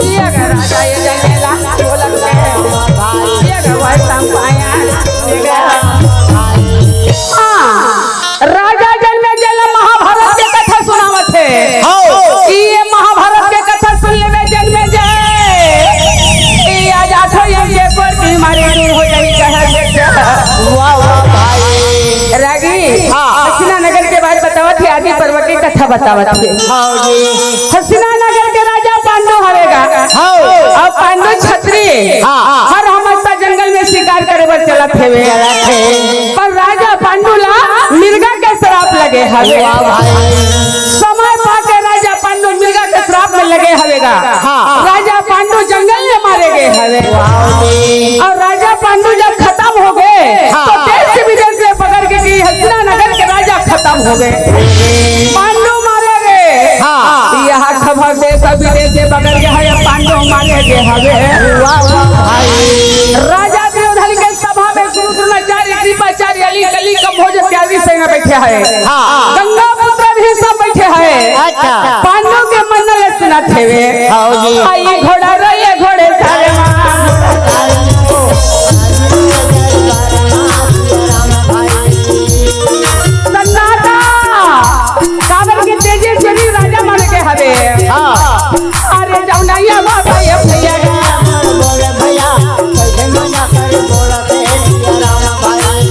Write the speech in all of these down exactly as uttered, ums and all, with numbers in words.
ये अगर राजा ये जनेला ढोलक में, ये अगर वह संपाया, ये अगर हाँ, राजा जनमेजय ला महाभारत के कथा सुनावत हे। हाँ। कि ये महाभारत के कथा सुन लेबे जनमेजय, कि आज आठों यम के कोर की बीमारी दूर हो जाही, कहे बेटा। वाह, वाह, भाई। रागी, हाँ। हस्तिनानगर के बात बतावत हे, आदि पर्व के कथा बतावत हे। हाँ जी। हस्तिनानगर के राजा पांडु हरेगा। हाँ। अउ पांडु छत्री। हाँ। हर हमेशा जंगल में शिकार करे बर चलत हेवे। चलत हे। पर राजा पांडु ला मिर्गा के श्राप लगे हवे। वाह भाई। समय पाके राजा पांडु मिर्गा के श्राप में लगे हवेगा। हाँ। राजा पांडु जंगल में मारे गए हवे। वाह जी। अउ राजा पांडु जब खतम हो गए, हाँ। तो देश विदेश में पकड़ के कि हस्तिनानगर के राजा खतम हो गए, पांडु मारे गए। हाँ। यहाँ खबर देश विदेश में पकड़ के है, पांडु मारे गए हवे। वाह, वाह, भाई। राजा दुर्योधन के सभा में गुरु द्रोणाचार्य, कृपाचार्य, अली, कली, कंभोज इत्यादि सेना बैठे हैं। हाँ। गंगा पुत्र भी सब बैठे हैं। अच्छा। पांडु के मंडल सुनत हेवे। हाँ जी। आई घोड़ा रे, ये घोड़े सारे मार। सन्नाटा। काबर के तेजी से भी राजा मन के हवे। हाँ। अरे जौनैया बाबा ये भैया। बोले भैया, कैसे मना कर बोलते राम भाई।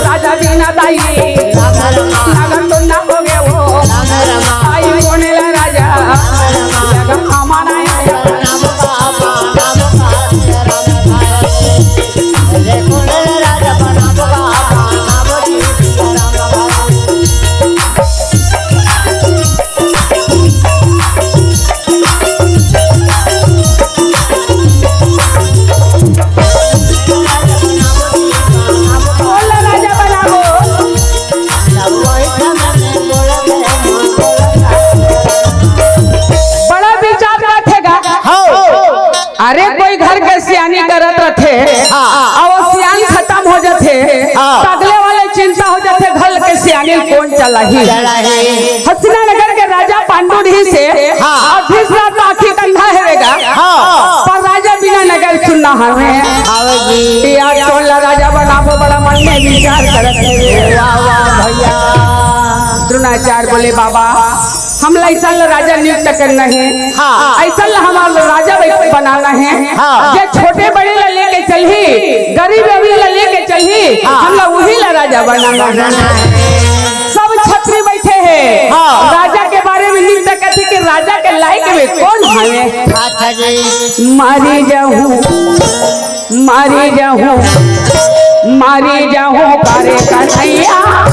राजा बिना दाई, राम राम। नागर तो ना हो गया वो। राम राम। आई कोने ला राजा, राम राम। जग हमारा है। राम बाबा, राम बाबा, राम भाई। अरे कोने ला राजा, राम बाबा, राम जी, राम भाई। बोल राजा बनाबो। बड़ा विचार रखेगा। हाँ। अरे कोई घर के सियानी करत रथे, हाँ। अउ वो सियान खतम हो जथे, हाँ। त अगले वाले चिंता हो जथे, घर के सियानी कोन चलाही? चलाही। हस्तिनानगर के राजा पांडु रहिसे, हाँ। अउ दूसरा तो आखिर कंधा हेवेगा, हाँ। पर राजा बिना नगर सुनना हवे। हवे जी। या टोला राजा बनाबो बड़ा मन में विचार करत हेवे। वाह, वाह भैया। द्रोणाचार्य बोले, बाबा, हमला ऐसा ला राजा नियुक्त करना हे, हाँ। ऐसा ला हमारा राजा बै-, बनाना हे, हाँ। जे छोटे बड़े ला लेके चलही, गरीब अमीर ला लेके चलही, हाँ। हमला वही ला राजा बनाना हे। सब छत्री बैठे हे, हाँ। राजा के बारे में नियुक्त करथे कि राजा के लायक में कोन हवे। अच्छा जी। मारी जाहूँ। मारी जाहूँ, मारी जाहूँ कारे कन्हैया।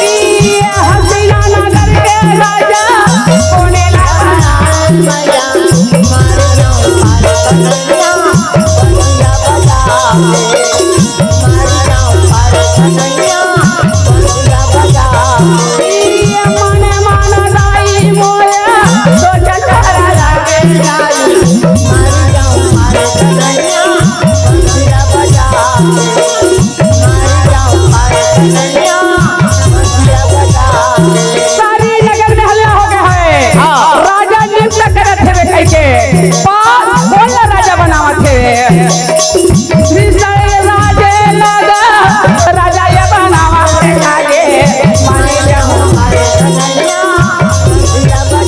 ये हसीना नगर के राजा कोने लगा। सारी नगर में हल्ला हो गया है। हाँ। राजा नृत्य करत हवे कहिके। पास बोल राजा बनावत हवे। त्रिशूल राजे लगा, राजा ये बनावत हवे। मारी जाहूँ, मारी जाहूँ, मारी जाहूँ।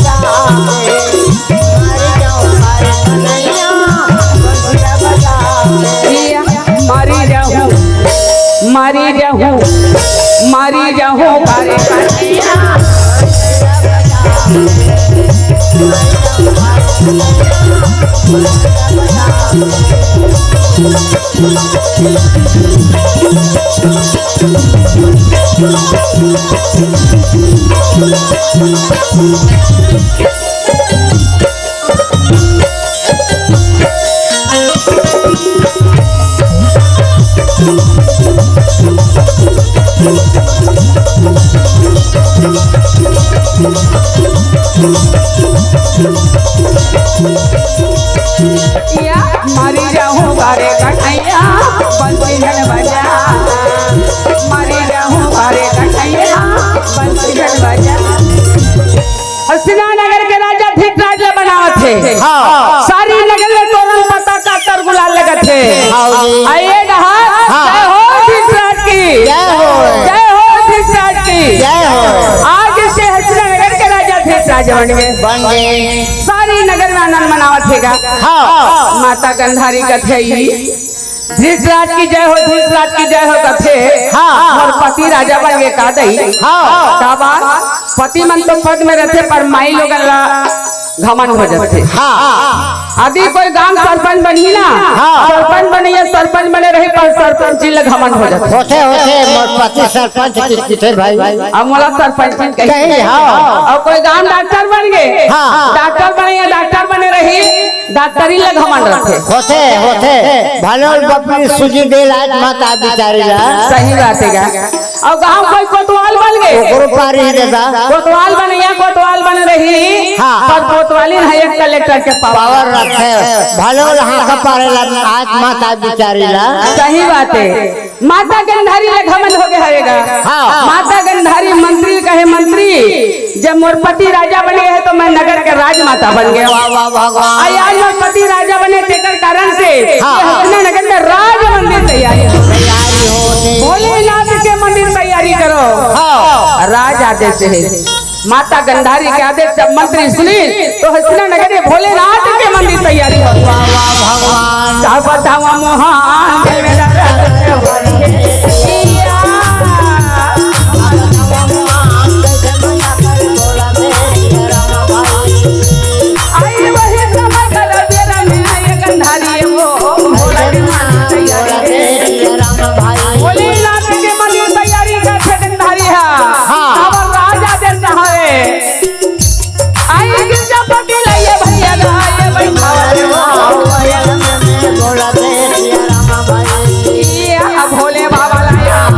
मारी जाहूँ, मारी जाहूँ, मारी जाहूँ, मारी कन्हैया। या, मरी जाहूँ बारे कन्हैया, बंसी धन बजा। मरी जाहूँ बारे कन्हैया, बंसी धन बजा। हसीना नगर के राजा धृतराज ला बनावत हे। हाँ। सारी नगर में तोरण पताका तर गुलाल लगत हे। हाँ जी। आ ये डहर, हाँ। जय हो धृतराज की। जय हो। जय हो धृतराज की। जय हो। आज से हसीना नगर के राजा धृतराज बन गए। बन गए। सारी नगर में आनंद मनावत हे गा। हाँ। माता गंधारी कथे ही, धृतराज की जय हो, धृतराज की जय हो कथे। हाँ। मोर पति राजा बन गे का दई? हाँ। का बात? पति मन तो पद में रथे, पर माई लोगन ला घमंड हो जाथे। हाँ। यदि कोई गांव सरपंच बनही ना, हाँ। सरपंच बने या सरपंच बने रही, पर सरपंच जी ला घमंड हो जाथे। होथे, होथे, मोर पति सरपंच किथे भाई। अब मोला सरपंच कही। कही, हाँ। अउ कोई गांव डॉक्टर बन गे, हाँ। डॉक्टर बने या डॉक्टर बने रही, डॉक्टरी ला घमंड रथे। होथे, होथे। भले बपरी सूजी दे लाज मत आ बिचारी ला। सही बात हे गा। अउ गांव कोई कोतवाल बन गे। ओकरो पारी हे दादा। कोतवाल बने या कोतवाल बने रही। हाँ। पर कोतवालिन हे एक कलेक्टर के पावर। पावर रखे। भले हाँ का पारे ला आज मत आ बिचारी ला। सही बात हे। माता गंधारी ला घमंड हो गे हवे गा। हाँ। माता गंधारी मंत्री कहे, "मंत्री, जब मोर पति राजा बने हे तो मैं नगर के राजमाता बन गेंव। वाह, वाह, भगवान। आ आज मोर पति राजा बने तेकर कारण से हाँ, ये हाँ। हसीना नगर में राज मंदिर तैयारी हो।" तैयारी हो गई। भोलेनाथ के मंदिर तैयारी करो। हाँ। राज आदेश हे। माता गंधारी के आदेश जब मंत्री सुनिस, तो हसीना नगर में भोलेनाथ के मंदिर तैयारी हो। वाह, वाह, भगवान। का बतावा मोहान के मेरा आई वही समझ कर तेरा मिला ये गंधारी वो भोला के मंदिर तैयारी। भोलेनाथ के मंदिर तैयारी करथे गंधारी हा। हाँ। अब राजा देश हवे। आई गिरजापति लाइए भैया, लाइए बैठावा रे बाबा। ये भोले बाबा लाया।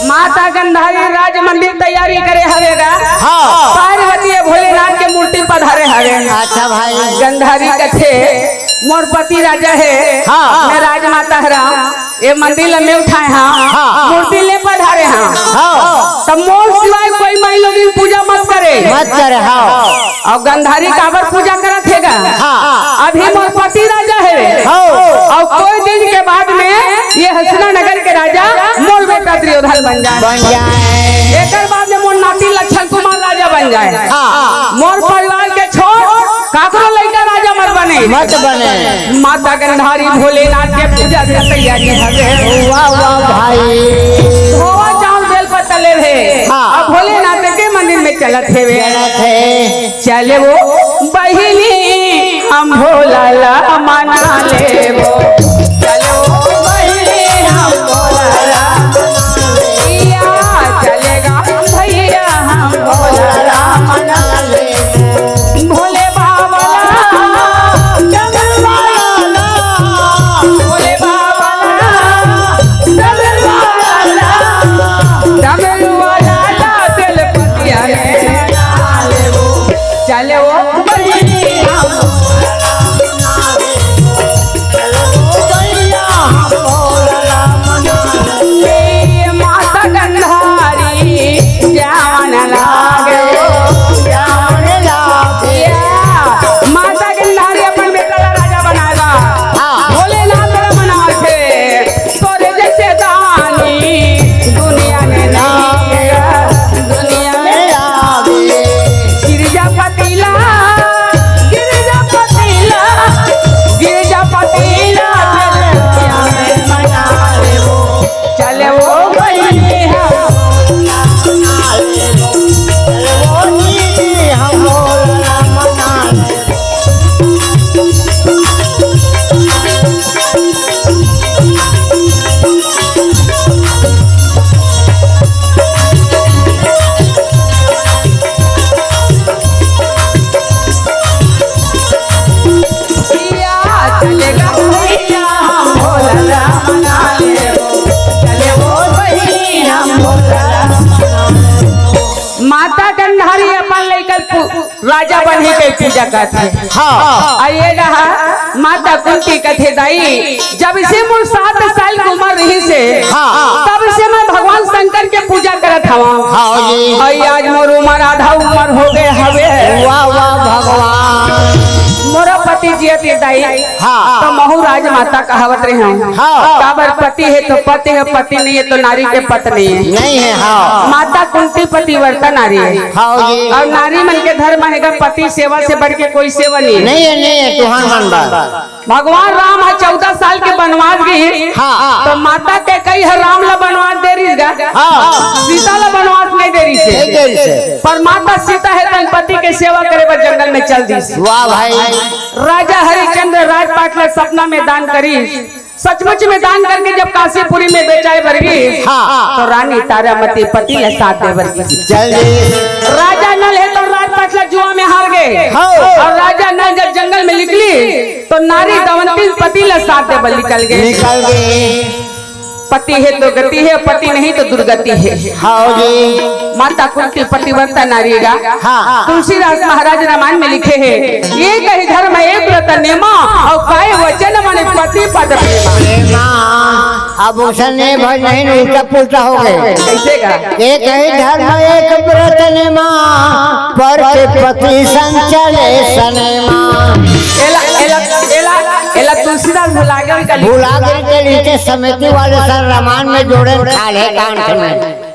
माता गंधारी राज मंदिर तैयारी करे हवे गा। हाँ। पार्वती भोलेनाथ के मूर्ति पधारे हवे। अच्छा भाई। गंधारी कथे, "मोर पति राजा हे, हाँ। मैं राजमाता हरंव, ये मंदिर ला मैं उठाए हंव, हाँ। मूर्ति ले पधारे हंव।" हाँ। तब मोर सिवाय कोई माई लोगिन पूजा मत करे। मत करे, हाँ। अउ गंधारी काबर पूजा करत हे गा? हाँ। अभी मोर पति राजा हे। हाँ। अउ कोई दिन के बाद में ये हसना नगर के राजा मोर बेटा दुर्योधन बन जाए। बन जाए। एकर बाद में मोर नाती लक्षण कुमार राजा बन जाए। हाँ। मोर परिवार के छोड़ काकरो लइका राजा मत बने। मत बने। माता गंधारी भोलेनाथ के पूजा के तैयारी हवे। वाह, वाह भाई। धोवा चाउर बेल पत्ता ले हे। हाँ। अब भोलेनाथ के मंदिर में चलत हेवे। चलत हे। चले वो बहिनी, हम भोला ला मना लेबो। चलो बहिनी, हम भोला ला मना लेबो। भैया, चलेगा भैया, हम भोला ला मना लेबो। भोले बाबा ला, डमरू वाला ला, भोले बाबा ला, डमरू वाला ला, डमरू वाला ला, तेल पतिया ले। चले वो बहिनी, हम ए माता गंधारी, जावन लागे, जावन लागे। माता गंधारी अपन बेटा ला राजा बनाएगा। हाँ। भोलेनाथ ला मनाथे। तोरे जैसे दानी दुनिया में नहीं है, दुनिया में। गिरजापति ला, गिरजापति ला, गिरजापति ला, दुनिया में मना ले वो। चले वो बहिनी, हम माता गंधारी अपन लइका ल पू-, राजा बनही के पूजा करथे। हाँ। अउ ये डहा माता कुंती कथे, दाई, जब से मोर सात साल के उमर रहिस हे, हाँ। तब से मैं भगवान शंकर के पूजा करत हवं। हाँ जी। अउ आज मोर उमर आधा उमर हो गए हवे। वाह, वाह भगवान। मोर पति जियत हे दाई, हाँ। तो महू राजमाता कहावत रहे हूँ। हाँ। काबर पति हे तो पति हे, पति नहीं हे तो नारी के पत्नी हे। नहीं हे, हाँ। माता कुंती पतिव्रता नारी हे। हाँ जी। अउ नारी मन के धर्म हे गा, पति सेवा से बढ़ के कोई सेवा नहीं हे। नहीं हे, नहीं हे, तुहर मन बर। भगवान राम ह चौदह साल के बनवास गे, हाँ। तो माता कैकेयी ह राम ला बनवास दे रहिस गा। हाँ। सीता ला बनवास नहीं दे रहिस हे। नहीं दे रहिस हे। पर माता सीता हे तन पति के सेवा करे बर जंगल में चल दिस। वाह भाई। राजा हरिश्चंद्र राजपाट ला सपना में दान करिस। सचमुच में दान करके जब काशीपुरी में बेचाए बर गिस, हाँ। तो रानी तारामती पति ला साथ दे बर गिस। चल दिस। राजा नल हे तो राजपाट ला जुआ में हार गे। हाँ। अउ राजा नल जब जंगल में निकलिस, तो नारी दमयंती पति ला साथ दे बर निकल गे। निकल गे। पति हे तो गति हे, पति नहीं तो दुर्गति हे। हाँ जी। माता कुंती पतिव्रता नारी गा। हाँ। तुलसीदास महाराज रामायण में लिखे हे, "एक ही धर्म एक व्रत नेमा, अउ काय वचन माने पति पद प्रेमा।" प्रेमा। अब उसन नहीं भज नहीं, उल्टा पुल्टा हो गए। कैसे गा? एक ही धर्म एक व्रत नेमा, पर के पति संचले सनेमा। एला, एला, एला, एला तुलसीदास भुला गए कल। भुला गए के नीचे समिति वाले सर रामायण में जोड़े खा ले कांठ में।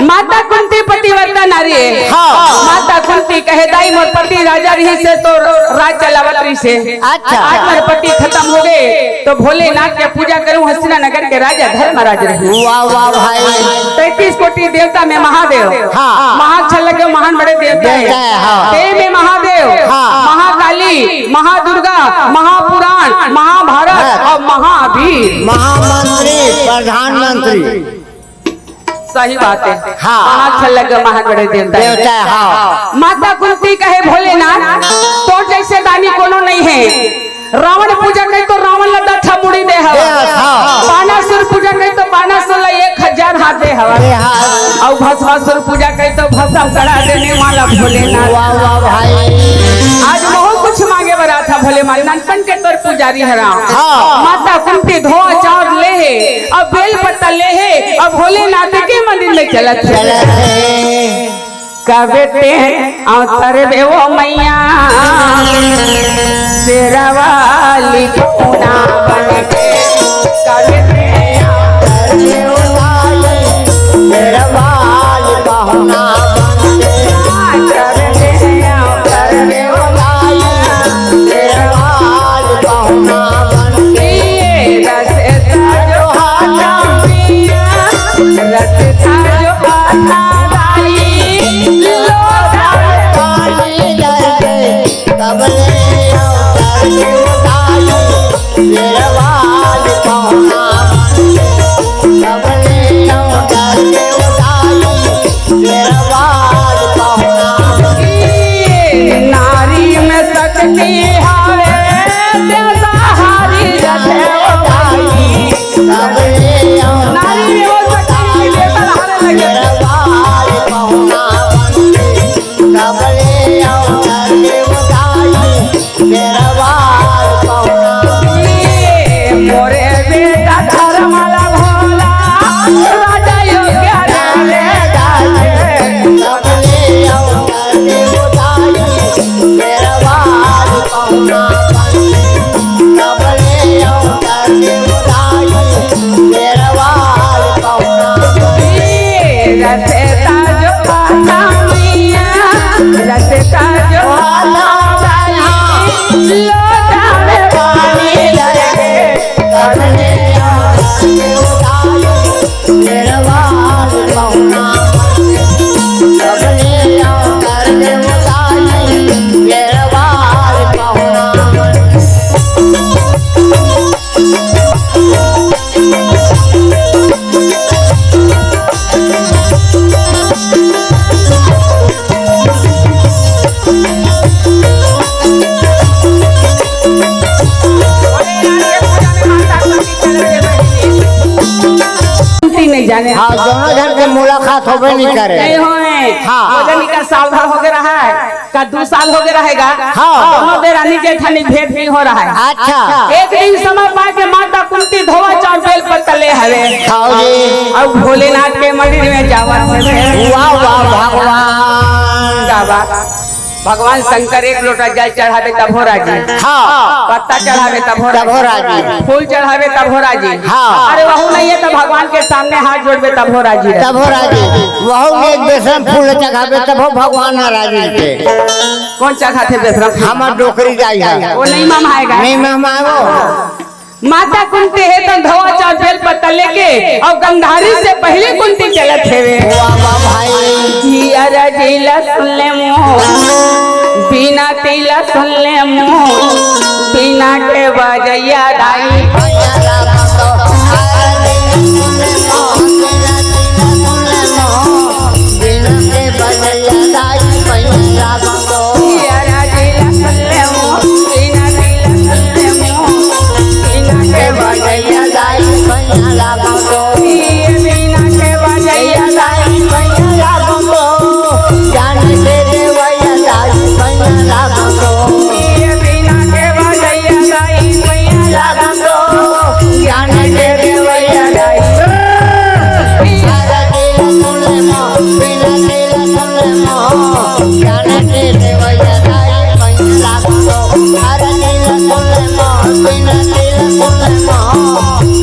माता कुंती पतिव्रता नारी हे। हाँ। माता कुंती कहे, "दाई, मोर पति राजा रहिस हे तो राज चलावत रहिस हे। अच्छा। आज मोर पति खतम हो गे, तो भोलेनाथ के पूजा करूं, हस्तिना नगर के राजा धर्मराज रहिस।" वाह, वाह भाई। तैंतीस कोटि देवता में महादेव। हाँ। महान छल्लग महान बड़े देवता हे। देवता हे, हाँ। ते में महादेव, हाँ। महाकाली, महादुर्गा, महापुराण, महाभारत हाँ। अउ महावीर। महामंत्री, प्रधानमंत्री। सही बात हे। हाँ। महान छल्लग महान बड़े देवता हे। देवता हे, हाँ। माता कुंती कहे, "भोलेनाथ, तोर जैसे दानी कोनो नहीं हे। रावण पूजा कही तो रावण ला दस ठा मुड़ी दे हवा। दे हवा, हाँ। बानासुर पूजा कही तो बानासुर ला एक हजार हाथ दे हवा। दे हवा। अउ भस्मासुर पूजा कही तो भस्म करा देने वाला भोलेनाथ।" वाह, वाह भाई। आज बहुत कुछ मांगे बर आथा भोले माई, ननपन के तोर पुजारी हरा। हाँ। माता कुंती धोवा चाउर ले हे, अब बेल पत्ता ले हे, अब भोलेनाथ के मंदिर में चलत हे। चलत हे। कबे ते अवतरबे ओ मैया, शेरा वाली पहुना बन के। कबे ते अवतरबे ओ मैया, शेरा वाली पहुना बन के। कबे ते अवतरबे ओ मैया, शेरा वाली पहुना बन के। रस ताजो हाथा मैया, रस ताजो हाथा दाई, लोटा में पानी डाल के, कबले अवतरबे ओ दाई, शेरा वाली पहुना बन के, कबले अवतरबे ओ दाई, शेरा वाली पहुना बन के। नारी में शक्ति हावे, देवता हारी रथे ओ भाई। नारी में वो शक्ति कि देवता हारे लगे। मोरे बेटा धर्मला भोला, राजा योग्य रे। रस्ता जो आता मैया, रस्ता जो आता मैया, लोटा में पानी डाल के, कबले अवतरबे ओ दाई, शेरा वाली पहुना बन के, कबले अवतरबे ओ दाई, शेरा वाली पहुना बन के। कुंती नहीं जाने। हाँ, दोनों झन के मुलाकात होबे नहीं करे। नहीं होए। हाँ। भोजन का साल भर हो गया रहा है, का दू साल हो गया रहेगा। हाँ। दोनों देरानी जेठानी भेंट नहीं हो रहा है। अच्छा। एक दिन समय पाके माता कुंती धोवा चाउर बेल पत्ता ले हवे। खाओ जी। अउ भोलेनाथ के मंदिर में जावत हवे। वाह, वाह, भगवान। का बात? भगवान शंकर एक लोटा जल चढ़ावे तब हो राजी। हाँ। पत्ता चढ़ावे तब हो तब हो राजी। राजी। फूल चढ़ावे तब हो राजी। हाँ। अरे वहू नहीं है तो भगवान के सामने हाथ जोड़बे तब हो राजी। तब हो राजी। वहू में एक बेसम फूल चढ़ावे तब हो भगवान नाराजी के। कौन चढ़ाथे बेसम फूल? हमर डोकरी जाई है। वो नहीं ममाएगा। नहीं ममाए वो। माता कुंती हे त धोवा चाउर बेल पत्ता लेके अउ गंधारी से पहले कुंती चलत हेवे। वाह, वाह भाई। जिया राजीला सुन ले मोर, बिनती ला सुन ले मोर, बीना के बजैया दाई। जिया राजीला सुन ले मोर, बिनती ला सुन ले मोर, बीना के बजैया दाई। ये बीना के बजैया दाई पैया लागो तो, जान के देवैया दाई पैया लागो तो। ये बीना के बजैया दाई पैया लागो तो, जान के देवैया दाई। सारा दिल सुन ले मो, बिना दिल सुन ले मो, जान के देवैया दाई पैया लागो तो। सारा दिल सुन ले मो, बिना दिल सुन ले मो,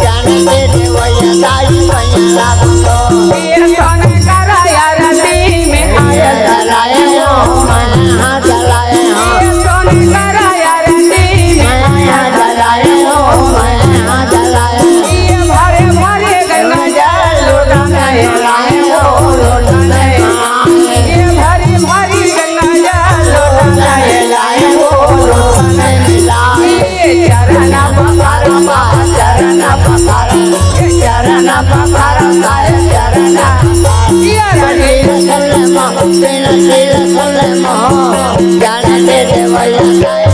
जान के देवैया दाई पैया लागो तो। ये सोने करा आरती में आया जलाए हो, मैं हाथ जलाए हो। ये सोने करा आरती में आया जलाए हो, मैं हाथ जलाए हो। ये भरे भरे गंगा जल लोटा में लाए हो, लोटा में। ये भरे भरे गंगा जल लोटा में लाए हो, लोटा में मिलाए। चरण पखारा, चरण पखारा, चरण पखारा, चरण पखारा। ये रंगीला सुन ले माँ, बिना शीला सुन ले माँ, जाने दे देवैया दाई।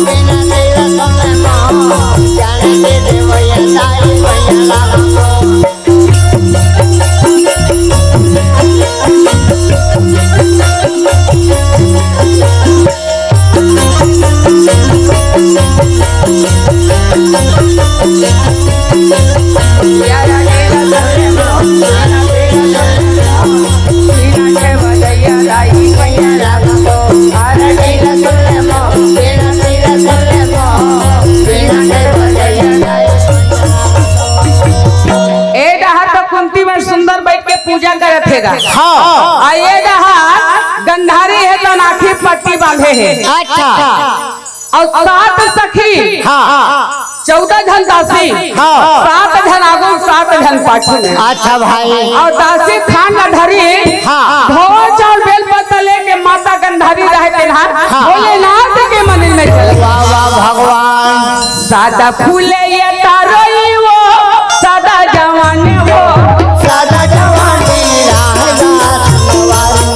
बिना शीला सुन ले माँ, जाने दे देवैया दाई, पैया लागो। हाँ। आ ये डहर गंधारी हे त नाखी पट्टी बांधे हे। अच्छा। अउ सात सखी, हाँ। चौदह झन दासी, हाँ। सात झन आगू, सात झन पाछू में। अच्छा भाई। अउ दासी थान ल धरी, हाँ। धोवा चाउर बेल पत्ता लेके माता गंधारी रहे तेन ह, हाँ। भोलेनाथ के मंदिर में चले। वाह, वाह, भगवान। सादा फूले ये तारोई वो, सादा जवान वो। सादा जवानी राजा सवारी।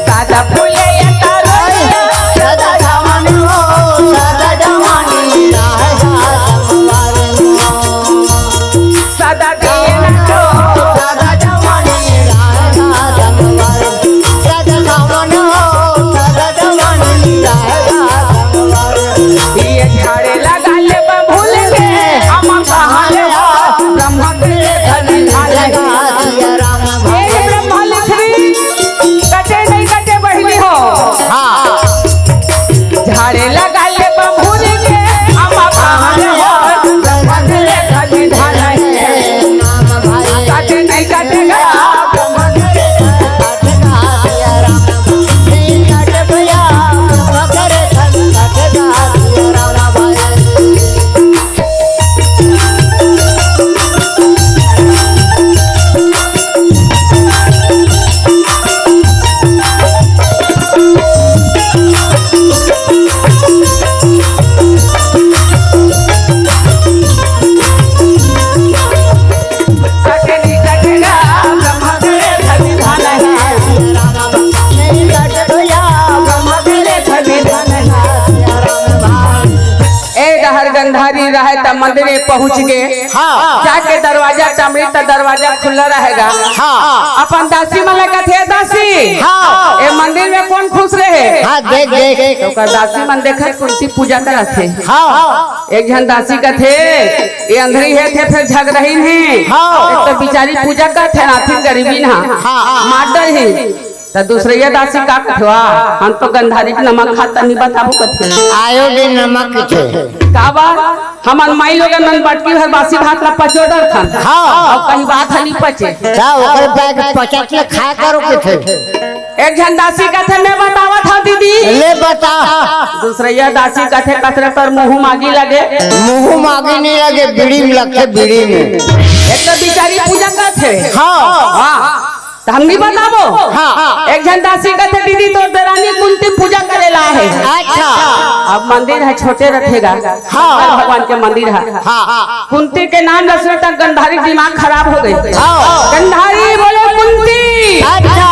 सादा फूले ये तारोई वो, सादा जवान वो, सादा जवानी राजा सवारी। सादा दिए ना तो, सादा जवानी राजा सवारी। ये झाड़े लगा ले बबूल के, हम कहाँ ले हो, ब्रह्मा के धन झाड़े। हे ब्रह्मा लक्ष्मी, कटे नहीं कटे बहिनी हो। हाँ। झाड़े लगा ले बबूल के, हम कहाँ ले हो, ब्रह्मा के धन झाड़े। कटे नहीं कटे गा। ए डहर गंधारी रहे त मंदिर में पहुंच गे। हाँ। जाके दरवाजा टमड़ी त दरवाजा खुला रहेगा। हाँ। अपन दासी मन ला कथे, "दासी, हाँ। ए मंदिर में कोन खुश रहे?" हाँ, देख, देख। ओकर दासी मन देखत कुंती पूजा करत हे। हाँ। एक झन दासी कथे, "ए अंधरी हे थे, फेर झगरहिन हे। हाँ। एक तो बिचारी पूजा करत हे, नाथिन गरीबी ना। हाँ। मार डरही।" त दूसरइया दासी का कथे, "वाह, हम तो गंधारी के नमक खात नहीं बताबो कथे।" आयो दे नमक के। का बा? हमन माई लोगन मन बटकी भर बासी भात ला पचो डरथन। हाँ। अउ कहीं बात ह नहीं पचे। का ओकर बैग पचत ले खाए करो के थे? एक झन दासी कथे, "मैं बतावत हूँ दीदी।" ले बता। दूसरइया दासी कथे, "कतरा तोर मुंह मागी लगे?" मुंह मागी नहीं लगे, बीड़ी में लगथे, बीड़ी में। एक तो बिचारी पूजा करथे। हाँ। हाँ। त हम नहीं बताबो। हाँ। एक झन दासी कथे, "दीदी, तोर देरानी कुंती पूजा करे ला हे।" अच्छा। अब मंदिर ह छोटे रथेगा। हाँ। शंकर भगवान के मंदिर ह। हाँ। कुंती के नाम ल सुनत गंधारी दिमाग खराब हो गे। हाँ। गंधारी बोले, "कुंती।" अच्छा।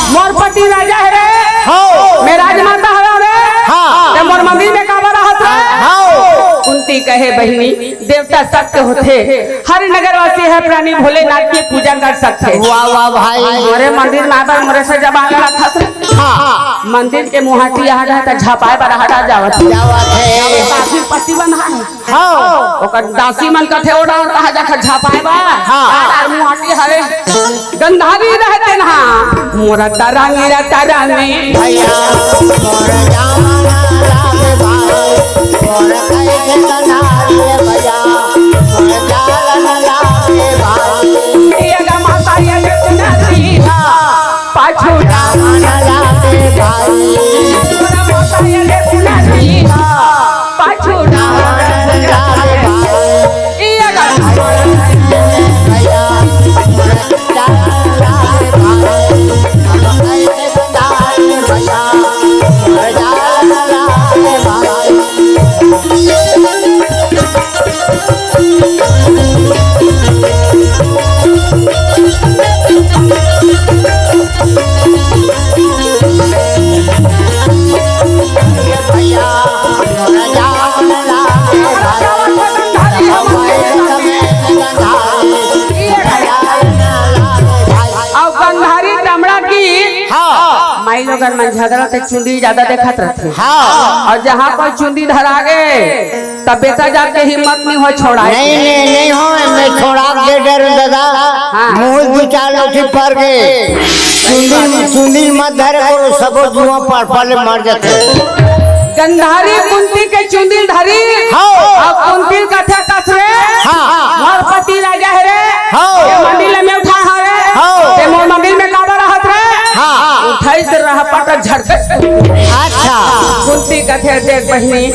"मोर पति राजा हे रे। हाँ। मैं राजमाता हरंव रे। हाँ। ते मोर मंदिर में काबर रहत रे?" हाँ। कुंती कहे, बहिनी, देवता सत्य होथे, हर नगरवासी हर प्राणी भोलेनाथ के पूजा कर सकथे। वाह, वाह भाई। मोरे मंदिर में आबे, मोरे से जबान लड़त हस। हाँ। मंदिर के मुहाटी यहाँ रहे त झपाए बर हटा जावत हे। जावत हे। काफी पति बना है। हाँ। ओकर दासी मन कथे, "ओड़ा कहा जाकर झपाए बर।" हाँ। यार, मुहाटी हरे। गंधारी रहते ना, मोरा तारा मेरा तारा में। भैया, मोर जान लागे भाई, मोर कहे के गंधारी रे भैया, मोर जान लागे भाई। ये गा माता ये गा सुना सीधा, पाछू जान लागे भाई। मोरा माता ये गा सुना सीधा, पाछू जान लागे भाई। अउ गंधारी टमड़ा की हाँ। माई लोगन मन झगरा ते चुंदी ज्यादा देखत रथे। हाँ। अउ जहाँ कोई चुंदी धरा गे, तब बेटा जात के हिम्मत नहीं हो छोड़ाए। नहीं, नहीं, नहीं हो, मैं छोड़ा दे डर दादा। हाँ। मुँह दू चार लोठी पर के। चुंदी, चुंदी मत धरे करो, सबो जुआ पर पले मर जाथे। गंधारी कुंती के चुंदी धरी। हाँ। अउ कुंती कथे कस रे। हाँ। मोर पति राजा हे रे। हाँ। ये मंदिर ल मैं उठाय हँव रे। हाँ। ते मोर मंदिर में काबर रहत रे? हाँ। उठाइस रहपट झटके। अच्छा। कुंती कथे, देख बहिनी,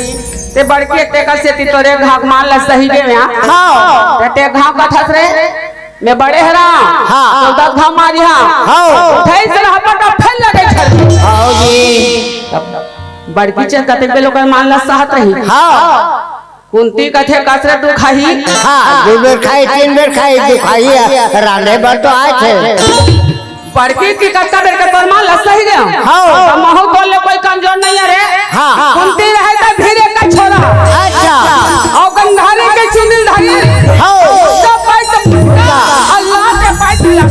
ते बड़की, तेकर सेती तोरे घाघमान ल सही गेंव। हाँ। ते, ते घाव कथस रे, मैं बड़े हरँव। हाँ। तो दस घाव मारिहँव। हाँ। उठाइस रहपट फेर लगे झटके। हाँ जी। बड़की चंद कतेक बेर ओकर मान ल सहत रही। हाँ। कुंती कथे, कस रे दुखाही। हाँ, दू बेर खाही, तीन बेर खाही, दुखाही, रांधे बर तो आय थे। बड़की कि कतका बेर के तोर मान ल सही गेंव। हाँ। त महूँ तोर ले कोई कमजोर नइ हँव रे। हाँ, हाँ। कुंती रहे त भीरे के छोरा। अच्छा। अउ गंधारी के चुंदी धरी। हाँ। उसका पैर तो फुटका, अउ लात के पैर तो लग।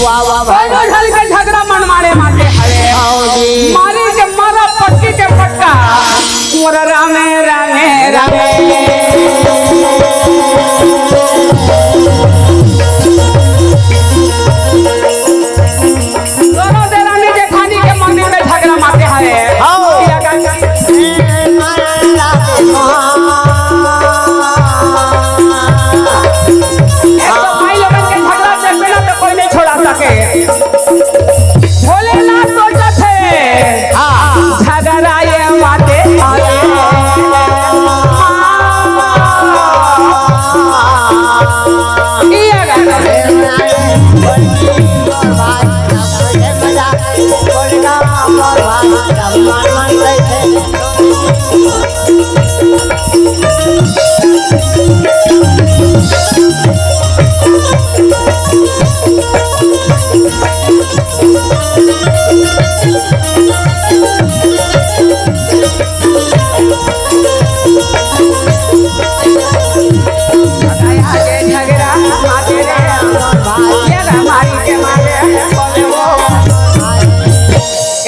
वाह, वाह, वाह। कोनो झन के झगरा मन मारे माते हवे। हाँ जी। मारी के मारा पक्की के पक्का। मोर रामे, रामे, रामे। दोनों देरानी जेठानी के मंदिर में झगरा माते हवे। हाँ। एक तो माई लोगन के झगरा से बिना तो कोई नहीं छोड़ा सके। भोलेनाथ सोचत हे, हाँ। झगरा ये माते आवे। ये अगर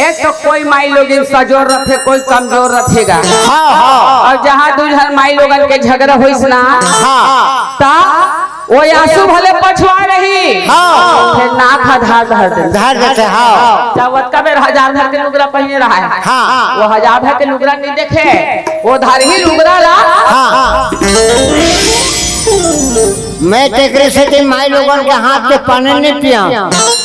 एक तो कोई माई लोगिन सजोर रथे, कोई कमजोर रथे गा। हाँ, हाँ। अउ जहाँ दू झन माई लोगन के झगरा होइस ना, हाँ। त ओ आंसू भले पछवा रही, हाँ। फेर नाक ह धार धर दे। धार देथे, हाँ। चाहे ओतका बेर हजार धर के लुगरा पहिने रहय, हाँ। ओ हजार धर के लुगरा नइ देखे, ओ धरही लुगरा ला। हाँ। मैं तेकरे सेती माई लोगन के हाथ के पानी नइ पियँव।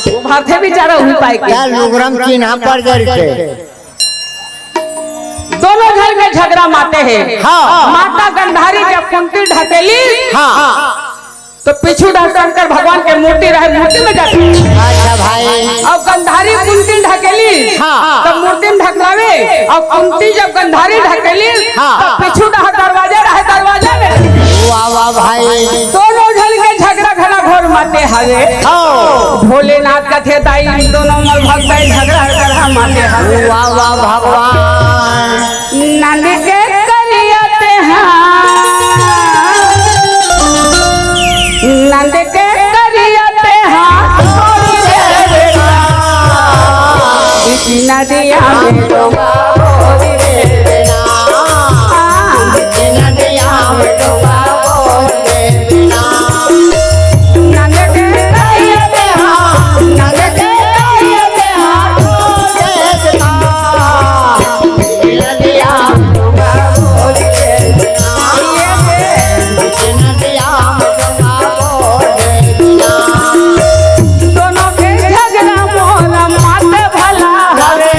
ओ भरथे बेचारा उही पाय के। का लुगरा म चिन्हा पड़ जाय रहिथे। दोनों झन के झगरा माते हे। हाँ। माता गंधारी जब कुंती ढकेली, हाँ। तो पीछू डहर शंकर भगवान के मूर्ति रहे, मूर्ति में जाथे। अच्छा भाई। अउ गंधारी कुंती ढकेली, हाँ। तो मूर्ति में ढकलावे, अउ कुंती जब गंधारी ढकेली, हाँ। तो पीछू डहर दरवाजा रहे, दरवाजा में। वाह, वाह भाई। दोनों झन के झगरा घना घोर माते हवे। हाँ। भोलेनाथ कथे दाई, दोनों मोर भक्त हे, झगरा घना माते हवे। वाह, वाह भगवान। नंद के करिया तेहा, नंद के करिया तेहा, नदिया में डोंगा बोरी रे ना, नदिया में डोंगा बोरी रे ना। दोनों के झगड़ा मोर मात भला हवे।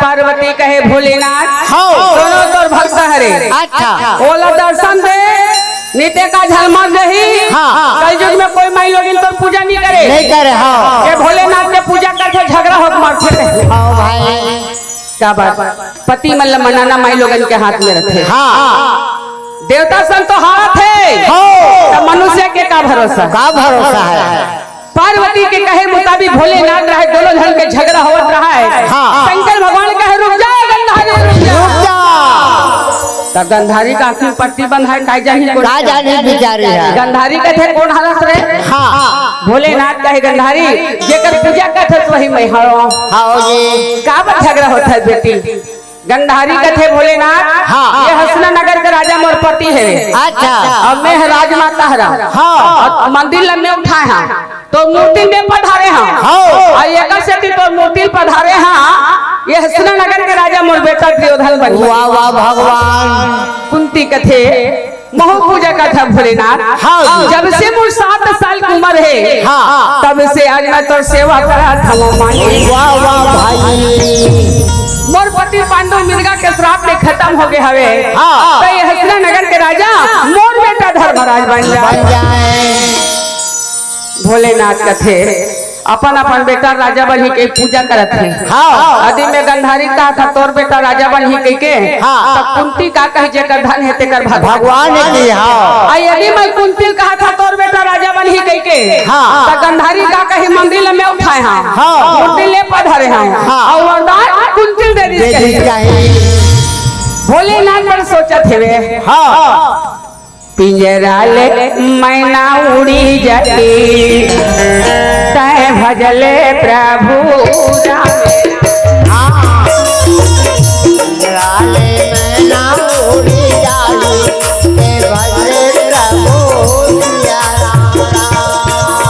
पार्वती कहे भोलेनाथ, हाँ। दोनों तोर भक्त हरे। अच्छा। ओला दर्शन दे, निते का झलमर रही। हाँ। कलयुग में कोई माई लोगिन तोर पूजा नहीं करे। नहीं करे, हाँ। ये भोलेनाथ के पूजा करथे, झगड़ा होके मरथे। हाँ भाई। का बात? पति मन ल मनाना माई लोगन के हाथ में रथे। हाँ। देवता सन तो हारत हे, हाँ। त मनुष्य के का भरोसा? का भरोसा है? पार्वती के कहे मुताबिक भोलेनाथ रहे, दोनों झन के झगड़ा होवत रहे। हाँ। शंकर भगवान कहे, "रुक जा गंधारी, रुक जा।" रुक जा। त गंधारी का आँखी में पट्टी बंधाए, का जानी कोन का जानी बिचारी है। गंधारी कथे, "कोन हरस रे?" हाँ। भोलेनाथ कहे, "गंधारी, जेकर पूजा करथस वही मैं हरों।" हाँ जी। का बर झगड़ा होत हे बेटी? गंधारी कथे, "भोलेनाथ, हाँ। ये हसना नगर के राजा मोर पति हे। अच्छा। अउ मैं ह राजमाता हरा। हाँ। अउ मंदिर ल मैं उठाए हाँ, तो मूर्ति में पधारे हाँ। हाँ। अउ एकर सेती तो मूर्ति पधारे हाँ, ये हसना नगर के राजा मोर बेटा दुर्योधन बनी।" वाह, वाह, भगवान। कुंती कथे, महू पूजा करथंव भोलेनाथ। हाँ जी। जब से मोर सात साल के उमर हे, हाँ। तब से आज मैं तोर सेवा करथंव माई। वाह, वाह भाई। मोर पति पांडु मृगा के श्राप में खतम हो गे हवे। हाँ। त ये हसना नगर के राजा मोर बेटा धर्मराज बन जाए। बन जाए। भोलेनाथ कथे, अपन अपन बेटा राजा बनही के पूजा करत हे। हाँ। अदि में गंधारी कहा था, "तोर बेटा राजा बनही," कहिके। हाँ। तब कुंती का कही, "जेकर धन हे तेकर भगवान।" भगवान की, हाँ। अउ यदि मैं कुंती कहा था, "तोर बेटा राजा बनही," कहिके। हाँ। त गंधारी का कही, "मंदिर ल मैं उठाए हाँ। हाँ। मूर्ति ले पधारे हाँ।" हाँ। अउ वरदान कुंती दे दीस दे कही। दीस कही। भोलेनाथ बड़ सोचत हेवे। हाँ। पिंजरा ले मैना उड़ी जाही, तैं भजले प्रभु राम। हाँ। पिंजरा ले मैना उड़ी जाही, तैं भजले प्रभु सिया राम।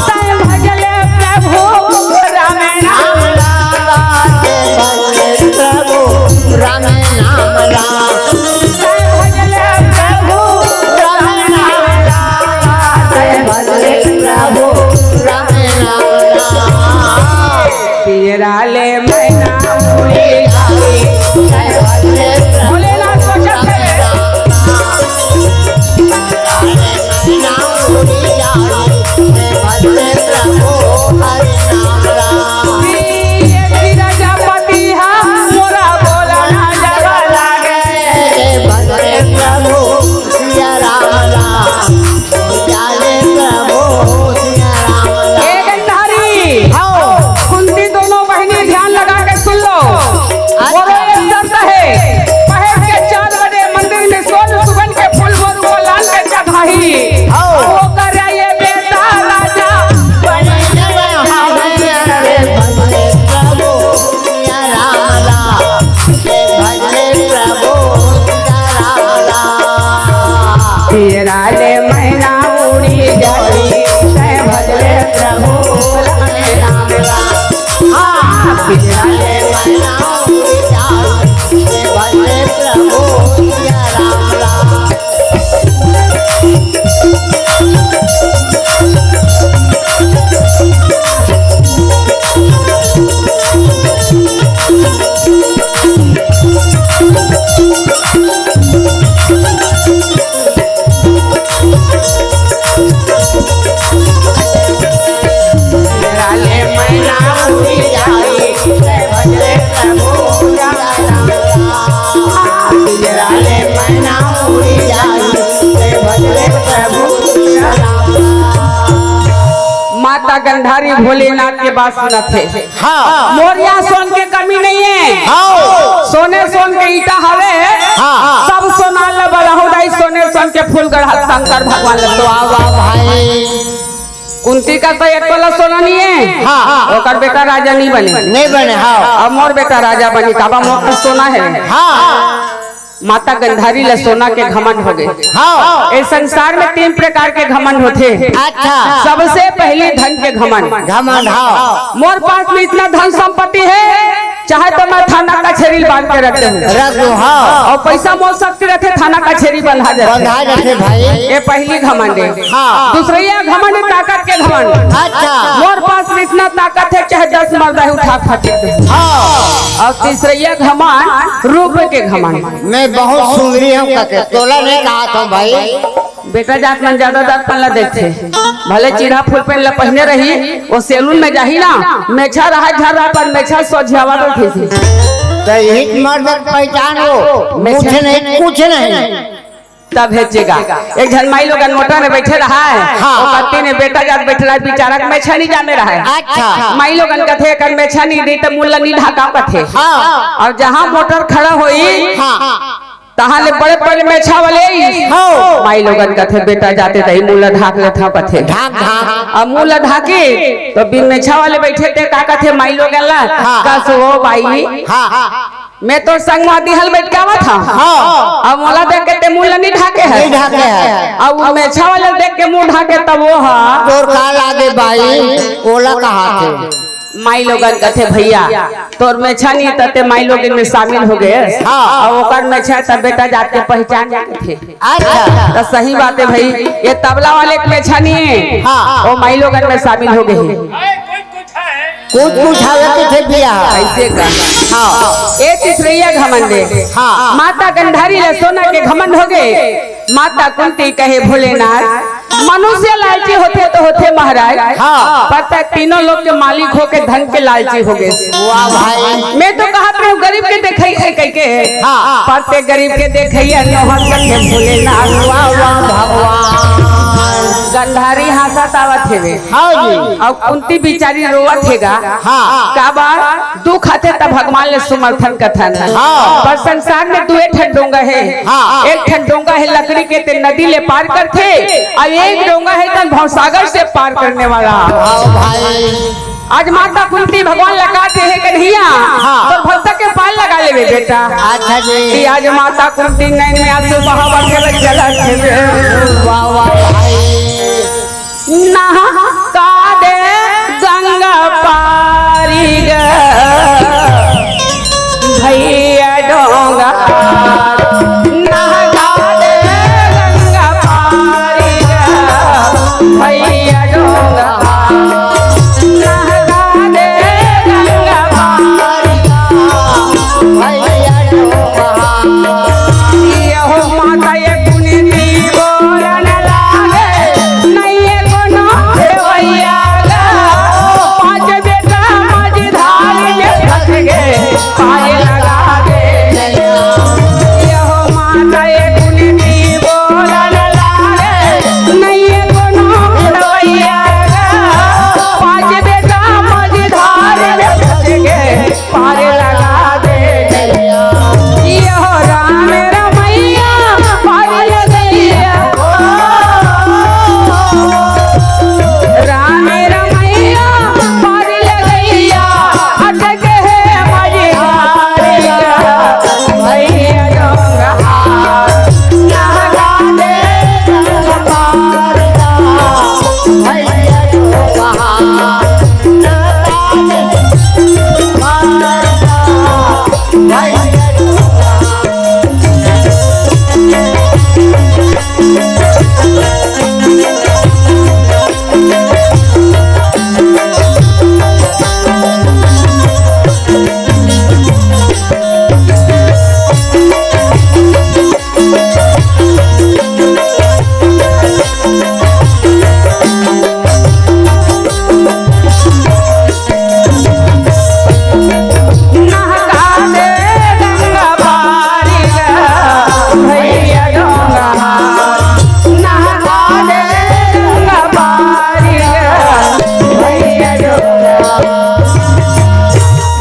तैं भजले प्रभु राम नाम। राम राम, तैं भजले प्रभु राम नाम राम। तैं भजले प्रभु राम नाम राम। तैं भजले प्रभु राम नाम राम। पिंजरा ले मैना उड़ी जाही। तैं भजले प्रभु भोलेनाथ को राम चढ़े। नाम राम। ए गंधारी, कुंती दोनों बहिनी ध्यान लगा के सुन लो। मोरो एक शर्त हे, पहेर के चार बजे मंदिर में सोन सुगन के फूल मोरू को लान के चढ़ाही। हाँ। ओकर ये बेटा राजा बने। पिंजरा ले मैना उड़ी जाही, तैं भजले प्रभु राम नाम राम। हाँ, पिंजरा ले मैना उड़ी जाही, तैं भजले प्रभु सिया राम राम। माता गंधारी भोलेनाथ के बात सुनत हे। हाँ। मोर यहाँ सोन के कमी नहीं हे। हाँ। सोने सोन के ईटा हवे। हाँ। सब सोना ल बलाहू दाई, सोने सोन के फूल गढ़ा शंकर भगवान ल। वाह, वाह भाई। कुंती का तो एक तोला सोना नहीं हे। हाँ। ओकर बेटा राजा नहीं बने। नहीं बने, हाँ। अब मोर बेटा राजा बनी, काबर मोर सोना हे। हाँ। माता गंधारी ल सोना के घमंड हो गे। हाँ। ए संसार में तीन प्रकार के घमंड होथे। अच्छा। सबसे पहली धन के घमंड। घमंड, हाँ। मोर पास में इतना धन संपत्ति हे, चाहे तो मैं थाना कचहरी बांध के रख दूँ। रख दूँ, हाँ। अउ पैसा मोर शक्ति रथे, थाना कचहरी बंधा जाथे। बंधा जाथे भाई। ये पहली घमंड हे। हाँ। दूसरइया घमंड हे ताकत के घमंड। अच्छा। मोर पास में ना ताकत हे, चाहे दस मर्दा हे उठा के फटे। हाँ। अउ तीसरइया घमंड, रूप के घमंड। मैं बहुत सुंदरी हूँ कथे, तोला नहीं कहा था भाई। बेटा जात मन जादा दतपन ला देखथे। भले चीढ़ा फुल पेंट ला पहिने रही, ओ सैलून में जाही ना, मेछा रहा झर रहा, पर मेछा सोझियावा रहिथे। त इही मर्द के पहचान हो, मेछा। मुझे नहीं, कुछ नहीं। तब हेचेगा। एक झन माईलोगन मोटर में बइठे रहा हे, हाँ। ओ पति ने बेटा जात बइठे रहा हे, बिचारा के मेछा नहीं जामे रहा हे। अच्छा। माईलोगन कथे, "एकर मेछा नहीं रही त मुँह ला नहीं ढाका," कथे। हाँ। अउ जहाँ मोटर खड़ा होई, हाँ। तहाँ ले बड़े बड़े मेछा वाले आइस। हाँ। माईलोगन कथे, "बेटा जाते तही मुँह ला ढाक लेथव," कथे। ढाक, ढाक। अउ मुँह ला ढाकी त बिन मेछा वाले बइठे ते का कथे माईलोगन ला? हाँ। कस, "ओ बाई, हाँ। मैं तोर संग मा दिहल बइठ के आवत हँव। हाँ। अउ मोला देख के ते मुँह ला नहीं ढाके हे।" नहीं ढाके हे। अउ ओ मेछा वाले देख के मुँह ढाके तब ओ हा। तोर का लागे बाई, ओला कहाथे। माईलोगन कथे, "भइया, तोर मेछा नहीं त ते माईलोगन में शामिल हो गे। हाँ। अउ ओकर मेछा त बेटा जात के पहचान नहीं कथे।" अच्छा। त सही बात हे भाई, ए तबला वाले के मेछा नहीं हे। हाँ। ओ माईलोगन में शामिल हो गे हे। कुछ कुछ हवे कथे बिया। अइसे का? हाँ। ए तीसरइया घमंड हे। हाँ। माता गंधारी ला सोना के घमंड हो गे। माता कुंती कहे, "भोलेनाथ, मनुष्य लालची होथे त होथे महाराज, हाँ। पर तैं तीनों लोक के मालिक होके धन के लालची हो गे।" वाह भाई। मैं तो कहत रहेंव गरीब के देखइया कहिके, हाँ। पर तैं गरीब के देखइया नोहस कथे भोलेनाथ। वाह, वाह भगवान। गंधारी हाँसत आवत हेवे। हाँ जी। अउ कुंती बिचारी रोवत हे गा। हाँ। काबर? दुख आथे त भगवान ले समरथन कथन। हाँ। पर संसार में दुए ठन डोंगा हे। हाँ। एक ठन डोंगा हे लकड़ी के, ते नदी ले पार करथे, अउ एक डोंगा हे तन भवसागर से पार करने वाला। हाँ भाई। आज माता कुंती भगवान ला कथे, "हे कन्हैया, हाँ। तोर भक्त के पार लगा लेबे बेटा।" अच्छा जी। कि आज माता कुंती नैन में आंसू बहावत हेवे, चलत हेवे। वाह, वाह भाई। नहा का दे गंगा पारी ग भैया डोंगा, नहा का दे गंगा पारी ग भैया डोंगा, नहा का दे गंगा पारी ग भैया डोंगा। ये हो माता ये पुनीति बोलन लागे, नइये कोनो खेवैया गा। पाँच बेटा मझधार में फंस गे, पार लगा दे। ये हो माता ये पुनीति बोलन लागे, नइये कोनो खेवैया गा। पाँच बेटा मझधार में फंस गे, पार लगा दे। ये हो राम रमैया, पार लगैया। राम रमैया, पार लगैया। अटके हे मझधारिया, भैया डोंगा, नहा का दे गंगा पार गा, भैया डोंगा। नहा का दे गंगा पारी गा, भैया डोंगा। नहा का दे गंगा पारी गा, भैया डोंगा।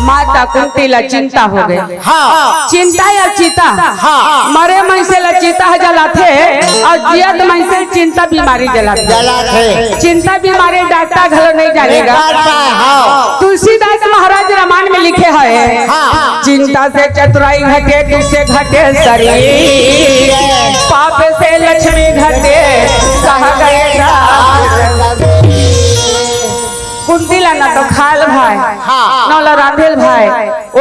माता कुंती ला चिंता हो गे। हाँ। चिंता या चिता? हाँ। मरे मनसे ला चिता ह जलाथे अउ जियत मनसे चिंता बीमारी जलाथे। जलाथे। चिंता बीमारी डॉक्टर घलो नहीं जानेगा। नहीं कर पाए, हाँ। तुलसीदास महाराज रामायण में लिखे हे, हाँ। चिंता से चतुराई घटे, दुख से घटे शरीर, पाप से लक्ष्मी घटे, कहा गए दास। कुंती ला ना तो खायल भाई, हाँ। ना ला राधेल भाई,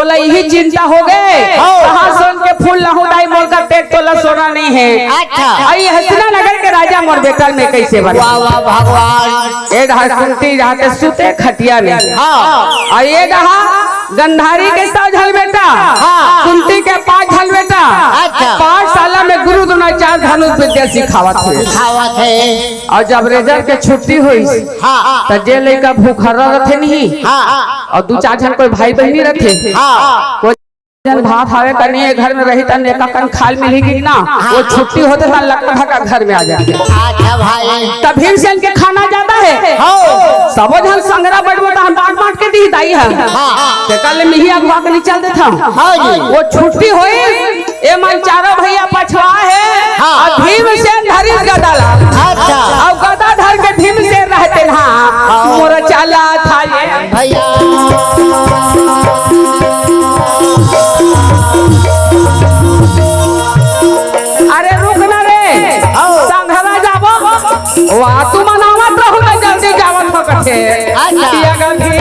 ओला इही चिंता हो गे। हाँ। कहाँ सोन के फूल लाहूं दाई, मोर कर पेट तोला सोना नहीं है। अच्छा। अई हसना नगर के राजा मोर बेटा में कैसे बने? वाह, वाह, भगवान। ए डहा कुंती जाके सुते खटिया में। हाँ। अउ ए डहा गंधारी के सौ झन बेटा। हाँ। कुंती के पांच झन बेटा। अच्छा। पाठशाला में गुरु द्रोणाचार्य धनुष विद्या सिखावत हे। सिखावत हे। अउ जब result के छुट्टी होइस, हाँ। त जे लइका भूखा रथे नहीं, हाँ। अउ दू चार झन कोई भाई बहिनी रथे, हाँ। कोई जन भात हवे कनी ए घर में रही त नेका कन खाल मिलही कि ना, हाँ। वो छुट्टी होथे त लकड़ा भका घर में आ जाथे। अच्छा भाई। त भीमसेन के खाना जादा हे। हाँ। सबो झन संघरा बइठबो त हम बांट बांट के दी दाई हम। हाँ। तेकर ले मिही अगवा के निचल देथन। हाँ जी। वो छुट्टी होइस, ए मन चारों भैया पछवा हे। हाँ। अउ भीमसेन धरिस गदा ला। अच्छा। अउ गदा धर के भीमसेन रहते ना, हाँ। मोर चला था ये। भैया। अरे रुक ना रे, हाँ। संघरा जाबो। वाह, तू मनावत रहू ना, जल्दी जावत हो कथे। अच्छा। ये गंधी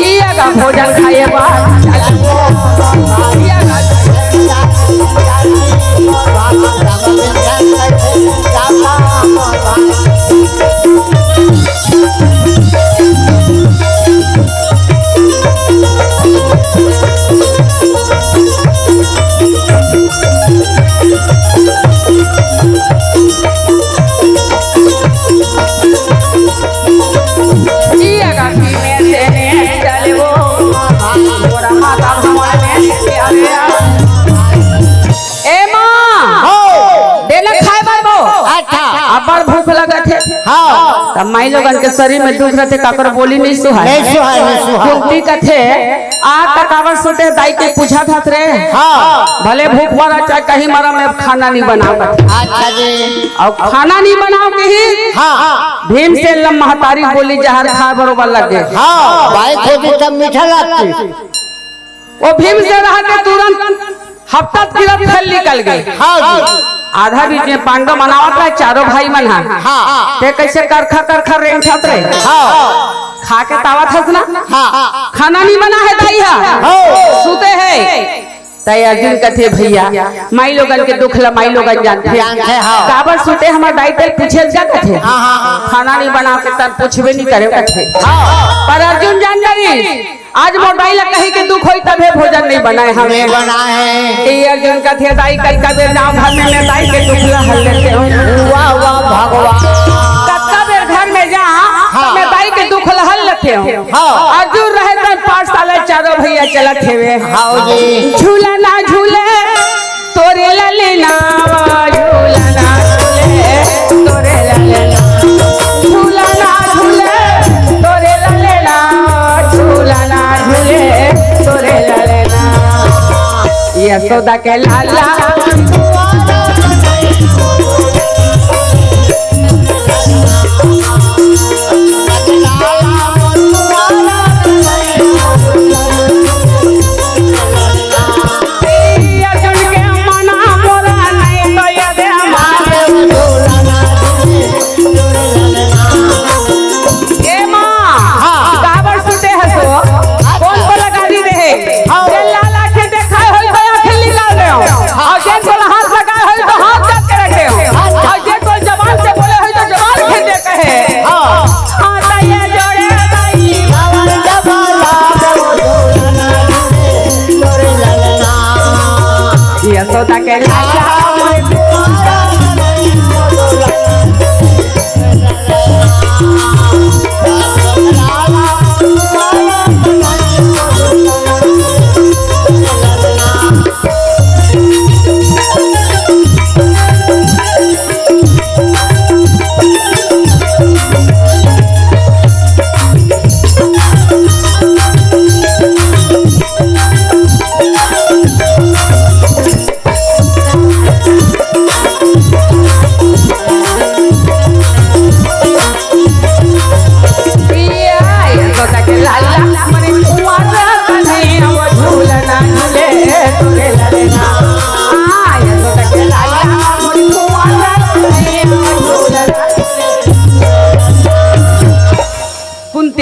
इया का भोजन खाए बर। जिया गाठी में से ने चले वो, तोरा माता भगवान ने अरे। ए माँ, हो। देना खाए बर वो। अच्छा। अब्बड़ भूख लगत हे। हाँ। त माई लोगन के शरीर में दुख रथे, काकर बोली नहीं सुहाय। नहीं सुहाय, नहीं सुहाय। कुंती कथे, आ त काबर सुते दाई के पूछत हस रे। हाँ। भले भूख मरा चाहे कहीं मरा, मैं खाना नहीं बनावत। अच्छा जी। अउ खाना नहीं बनाव कही। हाँ, हाँ। भीमसेन ल महतारी बोली जहर खाए बरोबर लगे। हाँ, भाई खोदी तब मीठा लगती। वो भीमसेन रहा के तुरंत हफ्ता किरत फेर निकल गे। हाँ जी। आधा बीच में पांडव मनावत रहे, चारों भाई मन हा। हाँ। ते कैसे करखा करखा रेंगत रहे। हाँ। खा के तावत हस ना? हाँ। खाना नहीं बना हे दाई हा। हाँ। सुते हे। तय अर्जुन कथे, "भैया, माई लोगन के दुख ला माई लोगन जानथे।" जानथे, हाँ। काबर सुते हमर दाई तेल पूछे जा कथे। हाँ, हाँ, हाँ। खाना नहीं बना के तन पूछबे नहीं करे कथे। हाँ। पर अर्जुन जान डरिस, आज मोर दाई ला कहीं के दुख होई तभे भोजन नहीं बनाए हवे। नहीं बनाए। ए अर्जुन कथे, "दाई कई का बेर जाओ घर में, मैं दाई के दुख ला हल लेते हूँ।" वाह, वाह, भगवान। कतका बेर घर में जा, हाँ। मैं दाई के दुख ला हल लेते हूँ। हाँ। अर्जुन रहे तन पाठशाला चारों भैया चलत हेवे। हाँ जी। झूला ना झूले तोरे ललना, झूला ना झूले तोरे ललना, झूला ना झूले तोरे ललना, झूला ना झूले तोरे ललना। यशोदा के लाला। ए माँ, हाँ। काबर सुते हस ओ? कोन तोला गाली दे हे? हाँ। जेन लाल आँखी देखाय होही, त आँखी निकाल दे। हाँ। अउ जेन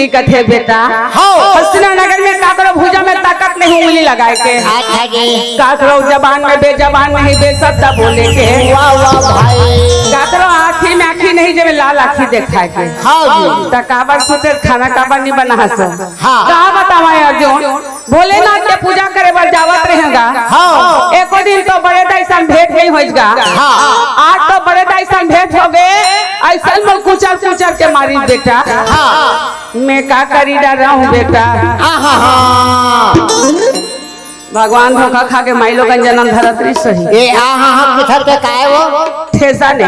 कथे बेटा। हाँ। हसीना नगर में काकरो भुजा में ताकत नहीं उंगली लगाए के। अच्छा जी। काकरो जबान में बेजबान नहीं, बेशब्द बोले के। वाह, वाह भाई। काकरो आँखी में आँखी नहीं, जेमे लाल आँखी देखाए के। हाँ जी। त काबर सुते खाना काबर नहीं बना हस? हाँ। का बतावा अर्जुन, भोलेनाथ के पूजा करे बर जावत रहेगा। हाँ। एको दिन तो बड़े दाई संग भेंट नहीं होइस गा। हाँ। आज तो बड़े दाई संग भेंट हो गए, ऐसन मोला कुचर कुचर के मारी बेटा। हाँ। मैं का करी डरा हूँ बेटा। आहा हा। भगवान धोखा खा के माई लोगन जन्म धरत रही सही। ए आहा हा किथर के काय वो? ठेसा ने।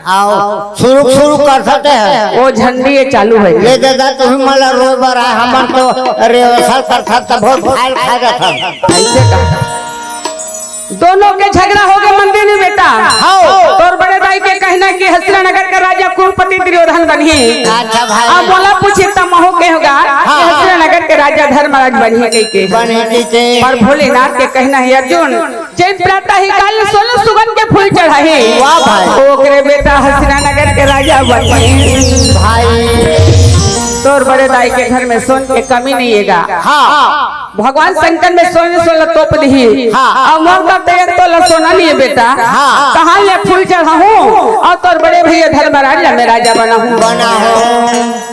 आओ, शुरू, शुरू कर सकते हैं। वो झंडी ये चालू है। ले दादा, तुम्ही मला रोय बर आए, हमन तो rehearsal कर सकते, बहुत फाइल खा जाता। ऐसे का? दोनों के झगड़ा हो गए मंदिर में बेटा। हाँ। तोर बड़े दाई के कहना कि हसीना नगर का राजा कुरुपति दुर्योधन बनही। अच्छा भाई। अब मोला पूछे त महू के होगा कि हाँ। हसीना नगर के राजा धर्मराज बनही कह के। बने की के। पर भोलेनाथ के कहना है अर्जुन, जेन प्रातः ही काल सोलह सुगंध के फूल चढ़ाही। वाह भाई। ओकरे बेटा हसीना नगर के राजा बनी। भाई। तोर बड़े दाई के घर में सोन के कमी नहीं है गा। हाँ। भगवान शंकर में सोन सोन ला तोप दिही। हाँ। अब मोर कर तो एक तोला सोना नहीं है बेटा। हाँ। कहाँ ले फूल चढ़ाहूँ और तोर बड़े भैया धर्मराज ला मैं राजा बनाहूँ। बना हो।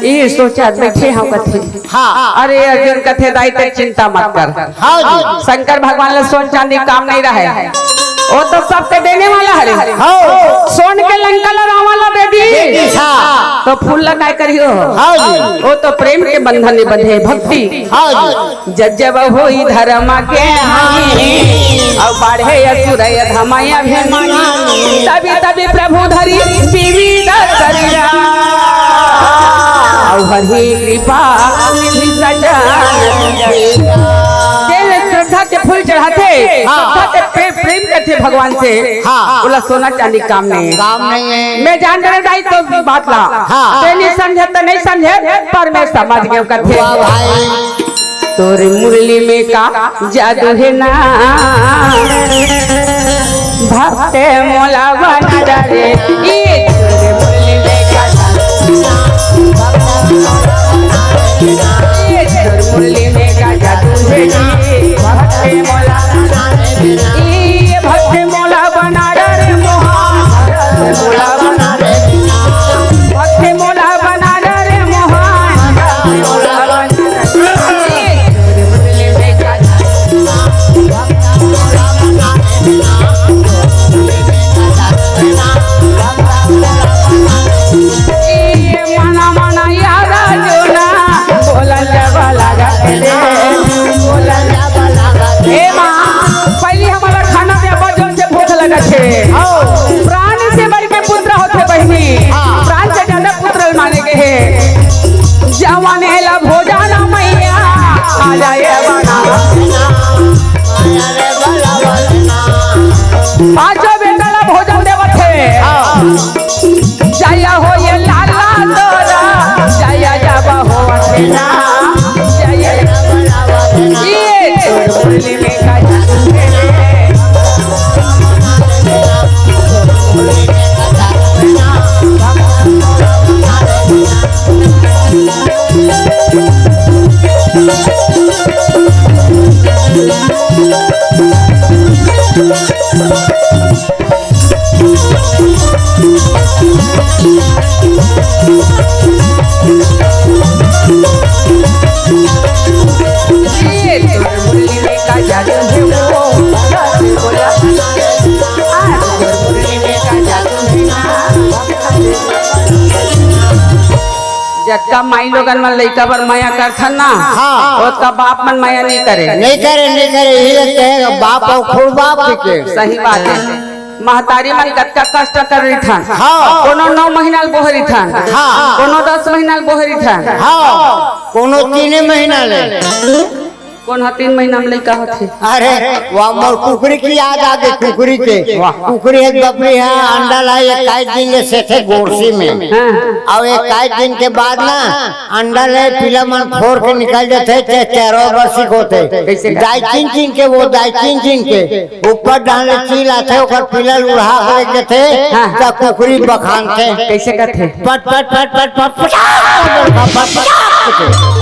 ये सोचा बैठे हूँ कथे। हाँ। अरे अर्जुन कथे दाई ते चिंता मत कर। हाँ जी। शंकर भगवान ला सोन चांदी काम नहीं रहे, वो तो सबके देने वाला हरे। हाँ। सोन के लंका ला रावण ला दे दी। दे दी, हाँ। तो फूल ला काय करियो? हाँ जी। वो तो प्रेम के बंधन में बंधे, भक्ति। हाँ जी। जब जब होई धर्म के हानि, अब बाढ़े असुर अधम अभिमानी। तभी तभी प्रभु धरी विविध शरीरा, अब हरि कृपा सजन। जे श्रद्धा के फूल चढ़ाथे, हाँ। श्रद्धा के प्रेम, प्रेम करथे भगवान से, हाँ। ओला सोना चांदी काम नहीं है। काम नहीं है। मैं जान डरे दाई तो बात ला। हाँ। ते नहीं समझे तो नहीं समझे, पर मैं समझ गया कथे। वाह भाई। तोर मुरली में का जादू है ना, भक्त मोला बना डरे। ये तोर मुरली में का जादू है ना, ये तोर मुरली में का जादू है ना, भक्त मोला बना डरे। ये भक्त मोला बना डरे मोहा, भक्त मोला बना डरे मोहा। ए माँ, पहली हमारा खाना में बहुत जोर से भूख लगा छे। प्राण से बढ़ के पुत्र होथे बहिनी, प्राण से ज्यादा पुत्र माने के हे। जवान एला भोजन मैया, आ जाए बना। पांचों बेटा ला भोजन देवत हे। जय हो ये लाला तोरा, जय जब हो अंजना, जय ये चुलबुल में गजल। जतका माई लोगन मन लइका बर मया करथन ना, हाँ। ओतका बाप मन मया नइ करे। नइ करे, नइ करे, इही ल कहे बाप अउ खुड़ बाप के। सही बात हे। महतारी मन कतका कष्ट कर रहिथन। हाँ। कोनो नौ महीना ल बोहे रहिथन। हाँ। कोनो दस महीना ल बोहे रहिथन। हाँ। कोनो तीने महीना ले। कोन ह तीन महीना में लइका होथे? अरे, वाह, मोर कुकरी के याद आ गे, कुकरी के। वाह। कुकरी एक बपरी हे, अंडा ला इक्कीस दिन ले सेथे गोरसी में। हाँ। अउ इक्कीस दिन के बाद ना, अंडा ले पिला मन फोर के निकल जाथे, चे-, चेरो बरसी होथे। कइसे का? दाई चिन चिन के, वो दाई चिन चिन के। ऊपर डाहन ले चील आथे, ओकर पिला ल उड़हा के लेग जथे, हाँ। त कुकरी बखानथे। कइसे कथे? पट, पट, पट, पट, पट, पट, पट, पट, पट, पट।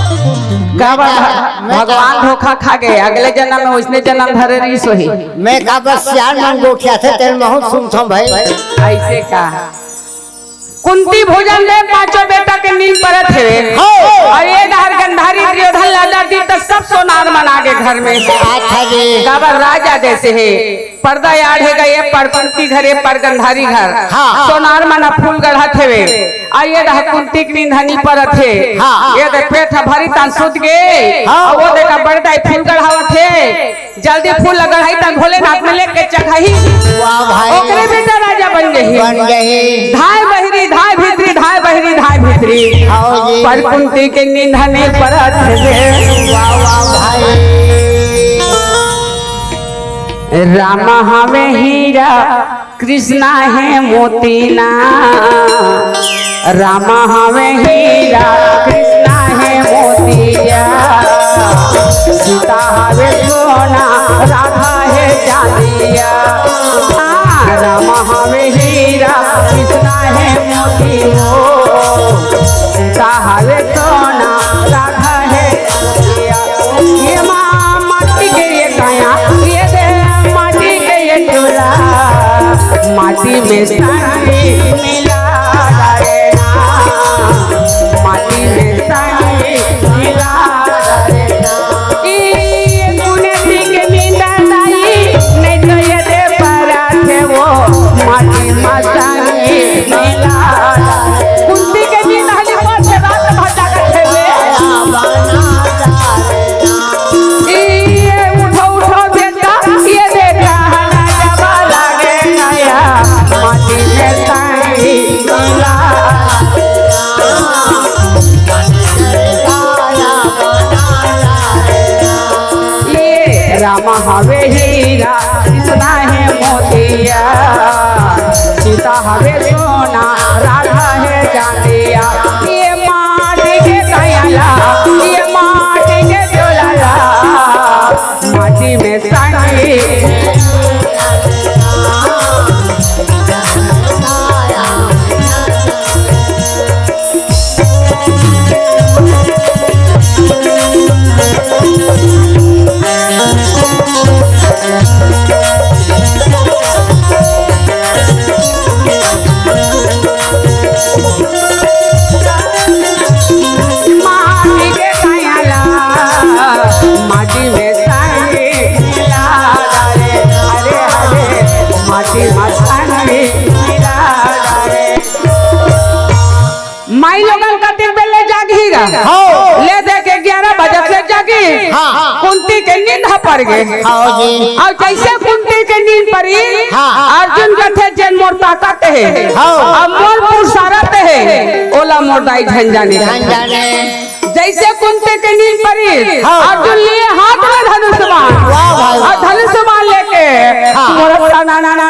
का बात? मैं भगवान धोखा खा गे, अगले जनम में ओइसने जनम धरे रहिस होही। मैं का बस सियान मन गोठियाथे, तेन बहुत सुनथों भाई। अइसे का? कुंती भोजन दे पांचों बेटा के नींद परत हेवे। हो। अउ ए डहर गंधारी दुर्योधन ला दे दिस त सब सोनार मन आ गे घर में। अच्छा जी। काबर राजा जइसे हे, परदा आढ़े गए, पर कुंती घर, ए पर गंधारी घर। हाँ। सोनार मन फूल गढ़त हेवे। अउ ए डहर कुंती के नींद ह नी परत हे। हाँ। ए दे पेट ह भरी तहान सुत गे। हाँ। अउ ओ दे का बड़दाई फूल गढ़ावत हे। जल्दी फूल ल गढ़ाही त भोलेनाथ में लेके चघाही। वाह भाई। ओकरे बेटा राजा बन जाही। बन जाही। धाय बहिरी, धाय भीतरी, धाय बहिरी, धाय भीतरी। आओ जी। पर कुंती के नींद ह नी परत हे। वाह, वाह भाई। राम हवे हीरा, कृष्णा हे मोती ना। राम हवे हीरा, कृष्णा हे मोतिया। सीता हवे सोना, राधा हे चांदिया। हाँ, राम हवे हीरा, कृष्णा हे मोती हो। सीता हवे सोना, राधा हे चांदिया। ये माँ माटी के ये काया, ये दे माटी के ये चूल्हा, माटी में सानी मिला डाले ना, माटी में सानी मिला डाले ना। ई कुने सिंह नींदा नाई, नहीं तो ये दे परात हे वो, माटी में सानी मिला डाले। कुंती के नींद हली पर से रात भर जागत हे रे। ये उठो, उठो बेटा, ये देखा हना जबा लागे नया, माटी में सानी मिला। ये राम हवे हीरा, कृष्णा हे मोतिया, सीता हवे सोना, राधा हे चांदिया। ये माटी के काया ला, ये माटी के चूल्हा ला, माटी में सानी। माटी के काया ला, माटी में सानी मिला डाले, अरे, अरे, माटी में सानी मिला डाले। माई लोगन कतिक बेर ले जागही गा। हाँ। ले दे के ग्यारह बजे ले जागी। हाँ। कुंती के नींद ह पर गे। हाँ जी। अउ जइसे कुंती के नींद परी, हाँ। अर्जुन कथे, "जेन मोर ताकत हे, हाँ। अउ मोर पुरुषारथ हे, ओला मोर दाई झन जाने।" झन जाने। जइसे कुंती के नींद परी, हाँ। अर्जुन लिए हाथ में धनुष बाण। वाह भाई, वाह। अउ धनुष बाण लेके हाँ। मोर ना, ना, ना।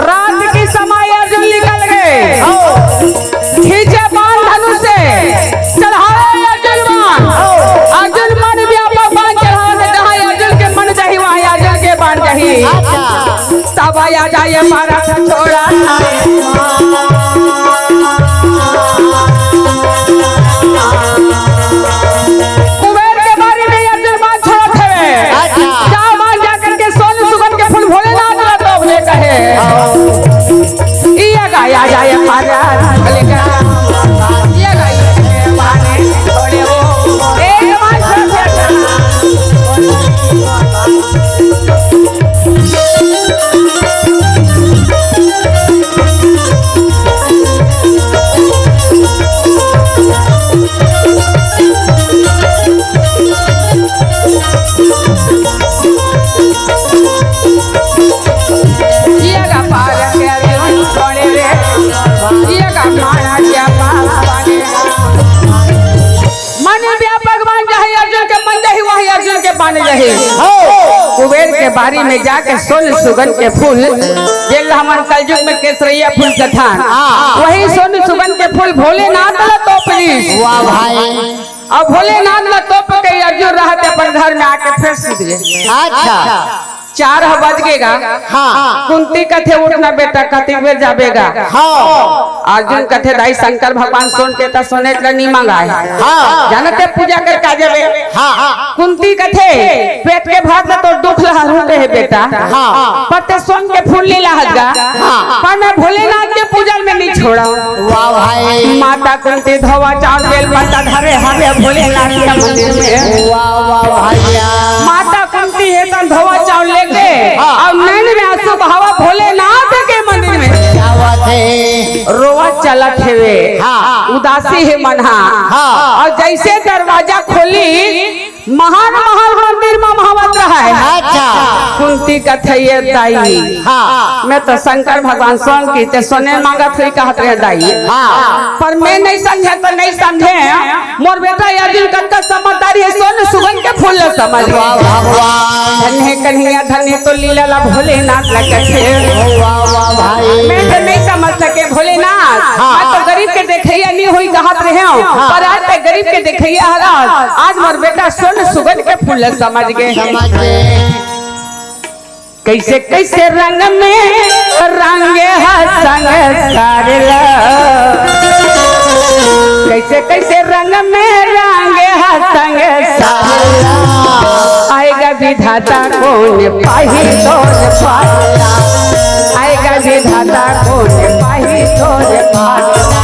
रात के समय अर्जुन निकल गे। खींचे बाण धनुष से, चढ़ावे अर्जुन बाण। अर्जुन मन व्यापक बाण चढ़ावे, जहाँ अर्जुन के मन जाही, वहाँ अर्जुन के बाण जाही। अच्छा। तब आया जाए मारा छोड़ा। कुबेर के बारी में अर्जुन बाण छोड़त हवे। अच्छा। जा बाण जा करके सोन सुगन के फूल भोलेनाथ ला तोप दे कहे। हाँ। इया गाया जाए मारा लेकर। इया गाया जाए मारे। एक बाण छोड़ दे। मान जाही। हो। कुबेर के बारी में जाके सोन सुगन के फूल, जेला हमन कलयुग में केसरैया फूल कथन, हाँ। वही सोन सुगन के फूल भोलेनाथ ला तोप दिस। वाह भाई। अउ भोलेनाथ ला तोप के अर्जुन रहत अपन घर में आके फेर सुत गे। अच्छा। चार ह बज गे गा। हाँ। कुंती कथे, "उठ ना बेटा, कतिक बेर जाबे गा?" हाँ। अर्जुन कथे, "दाई, शंकर भगवान सोन के त सोने ला नी मंगाय। हाँ। जानत हे पूजा करके आ जाबे।" हाँ, हाँ। कुंती कथे, "पेट के भात ला तोर दुख ला हरू कहे बेटा। हाँ। पर ते सोन के फूल नी लाहत गा। हाँ। पर मैं भोलेनाथ के पूजा में नी छोड़ंव।" वाह भाई। माता कुंती धोवा चाउर बेल पत्ता धरे हवे भोलेनाथ के मंदिर में। वाह, वाह भैया। माता कुंती हे तन धोवा चाउर लेके हाँ। अउ नैन में आंसू बहावत भोलेनाथ के मंदिर में। क्या बात है? रोवा चलत हेवे। हाँ। उदासी हे मन हा। हाँ। अउ जइसे दरवाजा खोली, महल महल मंदिर म महावत रहय। अच्छा। कुंती कथे, "ये दाई, हाँ। मैं तो शंकर भगवान सोन के ते सोने मांगत होही कहत रहे दाई। हाँ। पर मैं नहीं समझे तो नहीं समझे, मोर बेटा अर्जुन कतका समझदारी हे, सोन सुगन के फूल ल समझ गे।" वाह भगवान। धन्य कन्हैया, धन्य तो लीला ला भोलेनाथ ला कथे। वाह, वाह भाई। मैं तो नहीं समझ सके भोलेनाथ, हाँ। मैं तो गरीब के देखइया नहीं होही कहत रहे हूँ, हाँ। पर आज ते गरीब के देखइया हरस, आज मोर बेटा सोन सुगन के फूल ल समझ गे। समझ गे। कइसे कइसे रंग में रंगे हा संसार ला, कइसे कइसे रंग में रंगे हा संसार ला। आएगा विधाता कोन पाही तोर पार ला, आएगा विधाता कोन पाही तोर पार ला।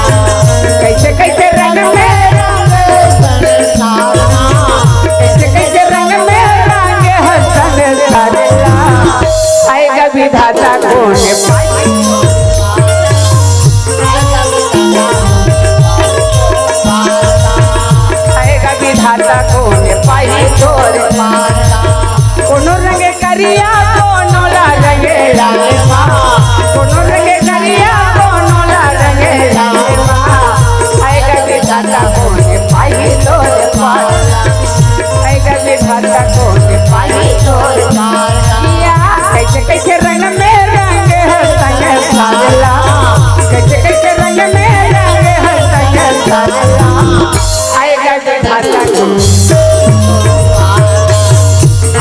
कइसे कइसे रंग में रंगे हा संसार ला, कइसे कइसे रंग में रंगे हा संसार ला। आएगा विधाता कोन पाही। आएगा विधाता कोन पाही तोर पार ला। कोनो रंग करिया, कोनो ला रंगे लाल मा। कोनो रंग करिया, कोनो ला रंगे लाल मा। आएगा विधाता कोन पाही तोर पार ला। आएगा विधाता कोन पाही तोर पार ला। कइसे कइसे रंग में रंगे हा संसार ला, कइसे कइसे रंग में रंगे हा संसार ला। आएगा विधाता कोन,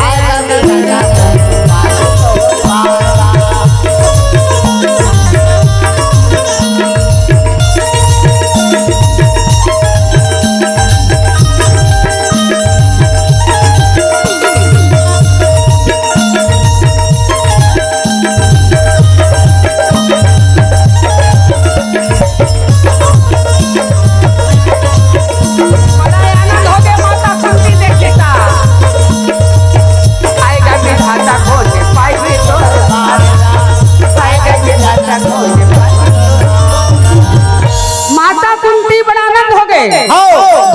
आएगा विधाता कोन। बड़ा आनंद हो गया माता कुंती देखे का। आएगा विधाता कोन पाही तोर पार ला। आएगा विधाता कोन पाही। माता कुंती बड़ा आनंद हो गे। हो।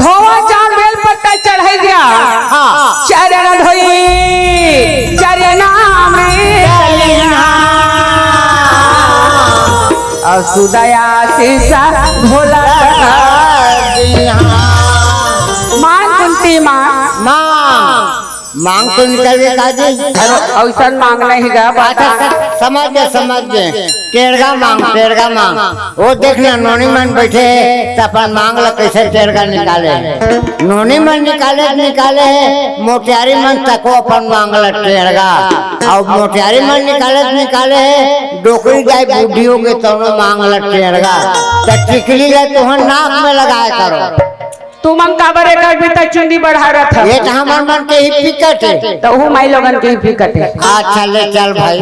धोवा चाउर बेल पत्ता चढ़ाई दिया। हाँ। चरण धोई, चरना में चलना। अउ सुदया सीसा भोला मांग कुंती मांग। मांग। मांग तो निकल गे काजी। अरे, अइसन मांग नहीं गा, बता। अच्छा, समझ गे, समझ गे। टेड़गा मांग, टेड़गा मांग। वो देख ना, नोनी मन बइठे हे, त अपन मांग ल कइसे टेड़गा निकाले। नोनी मन निकाले त निकाले हे, मोटियारी मन तको अपन मांग ल टेड़गा। अउ मोटियारी मन निकाले त निकाले हे, डोकरी दाई बुढ़ियो के तोनो मांग ल टेड़गा। त टिकली ल तुहन नाक में लगाए करो। तुमन काबर एकर बीता चुंदी बढ़ारत हव? ये त हमर मन के ही पिकट हे। त ओहू माई लोगन के ही पिकट हे। अच्छा, ले चल भाई।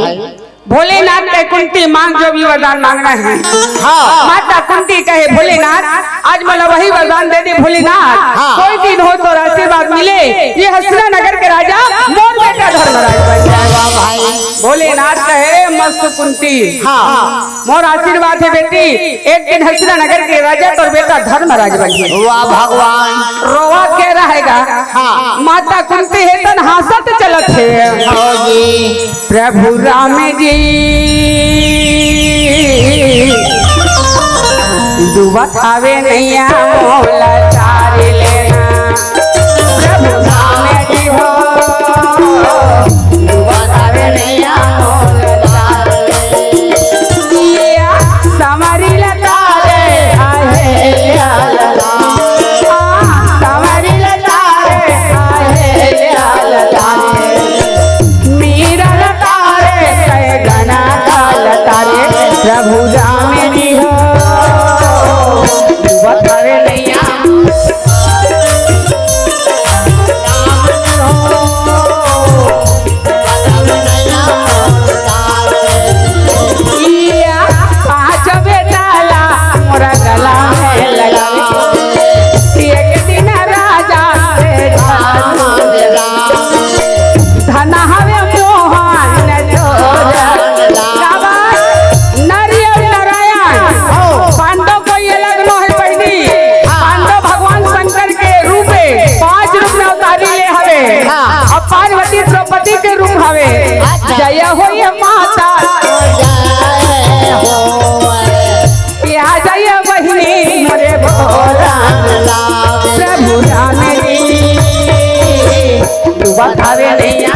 भोलेनाथ के कुंती मांग जो भी वरदान मांगना है। हाँ। माता कुंती कहे, "भोलेनाथ, आज मोला वही वरदान दे दे भोलेनाथ। हाँ। कोई दिन हो तोर आशीर्वाद मिले, ये हस्तिनानगर के राजा मोर बेटा धर्मराज बन जाए।" वाह भाई। भोलेनाथ कहे, "मस्त कुंती।" हाँ। मोर आशीर्वाद हे बेटी, एक दिन हस्तिनानगर के राजा तोर बेटा धर्मराज बनही। वाह भगवान। रोवत के रहेगा। हाँ। माता कुंती हे तन हाँसत चलत हे। हाँ जी। प्रभु राम जी डूबत हावे नैया मोला तार लेना। प्रभु राम जी हो पार्वती द्रौपदी के रूप हवे। अच्छा। जय होय माता। जय होय। या जय बहिनी मोरे भोला। प्रभु राम जी। डूबत हवे नैया।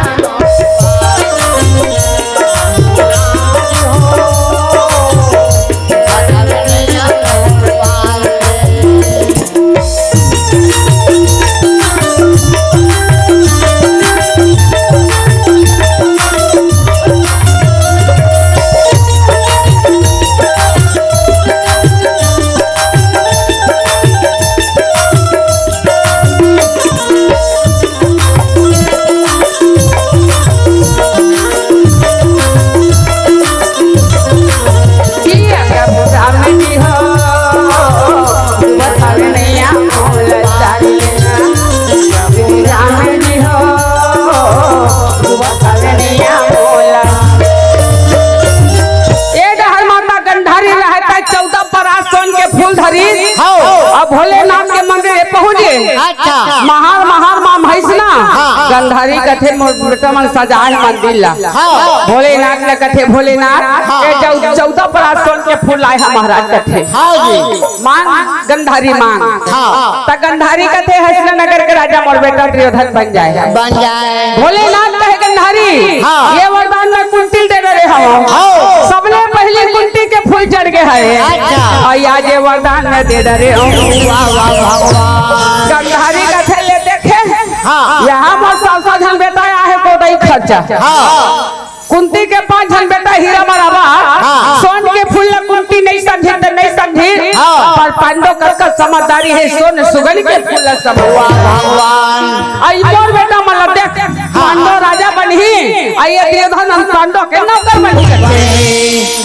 ए डहर माता गंधारी रहत हे, चौदह परात सोन के फूल धरी। हाँ। अब भोलेनाथ के मंदिर हे पहुंच गे। अच्छा। महार, महार माँ भैंस ना, हाँ। गंधारी कथे, "मोर बेटा मन सजाए मंदिर ला।" हाँ। भोलेनाथ ने कथे, "भोलेनाथ, हाँ। ये चौ-, चौदह परात सोन के फूल लाए हे महाराज," कथे। हाँ जी। मांग गंधारी मांग। हाँ। त गंधारी कथे, "हसना नगर के राजा मोर बेटा दुर्योधन बन जाए।" बन जाए। भोलेनाथ कहे, "गंधारी, हाँ। ये वरदान मैं कुंती ल दे डरे हवं।" हाँ। सबले पहली कुंती के फूल चढ़ गे हे। अच्छा। अउ आज ये वरदान मैं दे डरे हवं। वाह, वाह, वाह, वाह। गंधारी कथे, "ले देखे, हाँ। यहाँ मोर सात सौ झन बेटा आहे, कोई खर्चा।" हाँ। कुंती के पांच झन बेटा हीरा मरावा, हाँ, हाँ। सोन के फूल ला कुंती नहीं समझी त नहीं समझी, हाँ। पर पांडव कतका समझदारी हे, सोन सुगन के फूल ला समझ। वाह भगवान। अउ मोर बेटा मन ला देख, हाँ। पांडव राजा बनही, अउ ये दुर्योधन पांडव के नौकर बनही।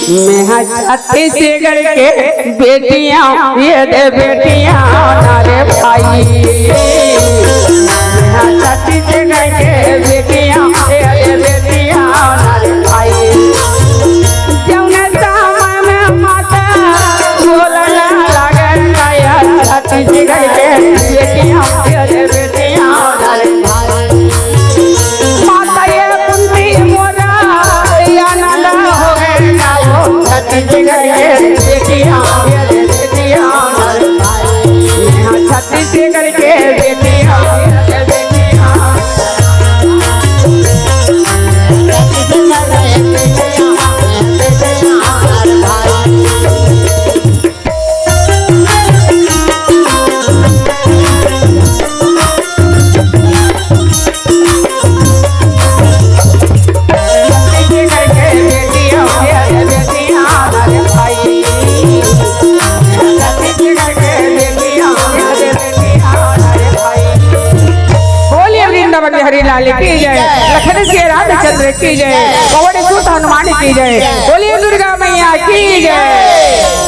मैं हा छत्तीसगढ़ के बेटियां, ये दे बेटियां ना रे भाई। यहाँ छत्तीसगढ़ के बेटियां, ये दे बेटियां ना रे भाई। जौने समय में माता बोलना लागल, यहाँ छत्तीसगढ़ के बेटियां, ये दे बेटियां ना रे भाई। माता ये कुंती मोरा, या ना ना होवे ना हो। छत्तीसगढ़ के बेटियां, ये दे बेटियां ना रे भाई। छत्तीसगढ़ के बेटियां, बेटियां। बोलिए वृंदावन बिहारी लाल की जय, लखन सिया रामचंद्र की जय, पवन सुत हनुमान की जय, बोलिए दुर्गा मैया की जय।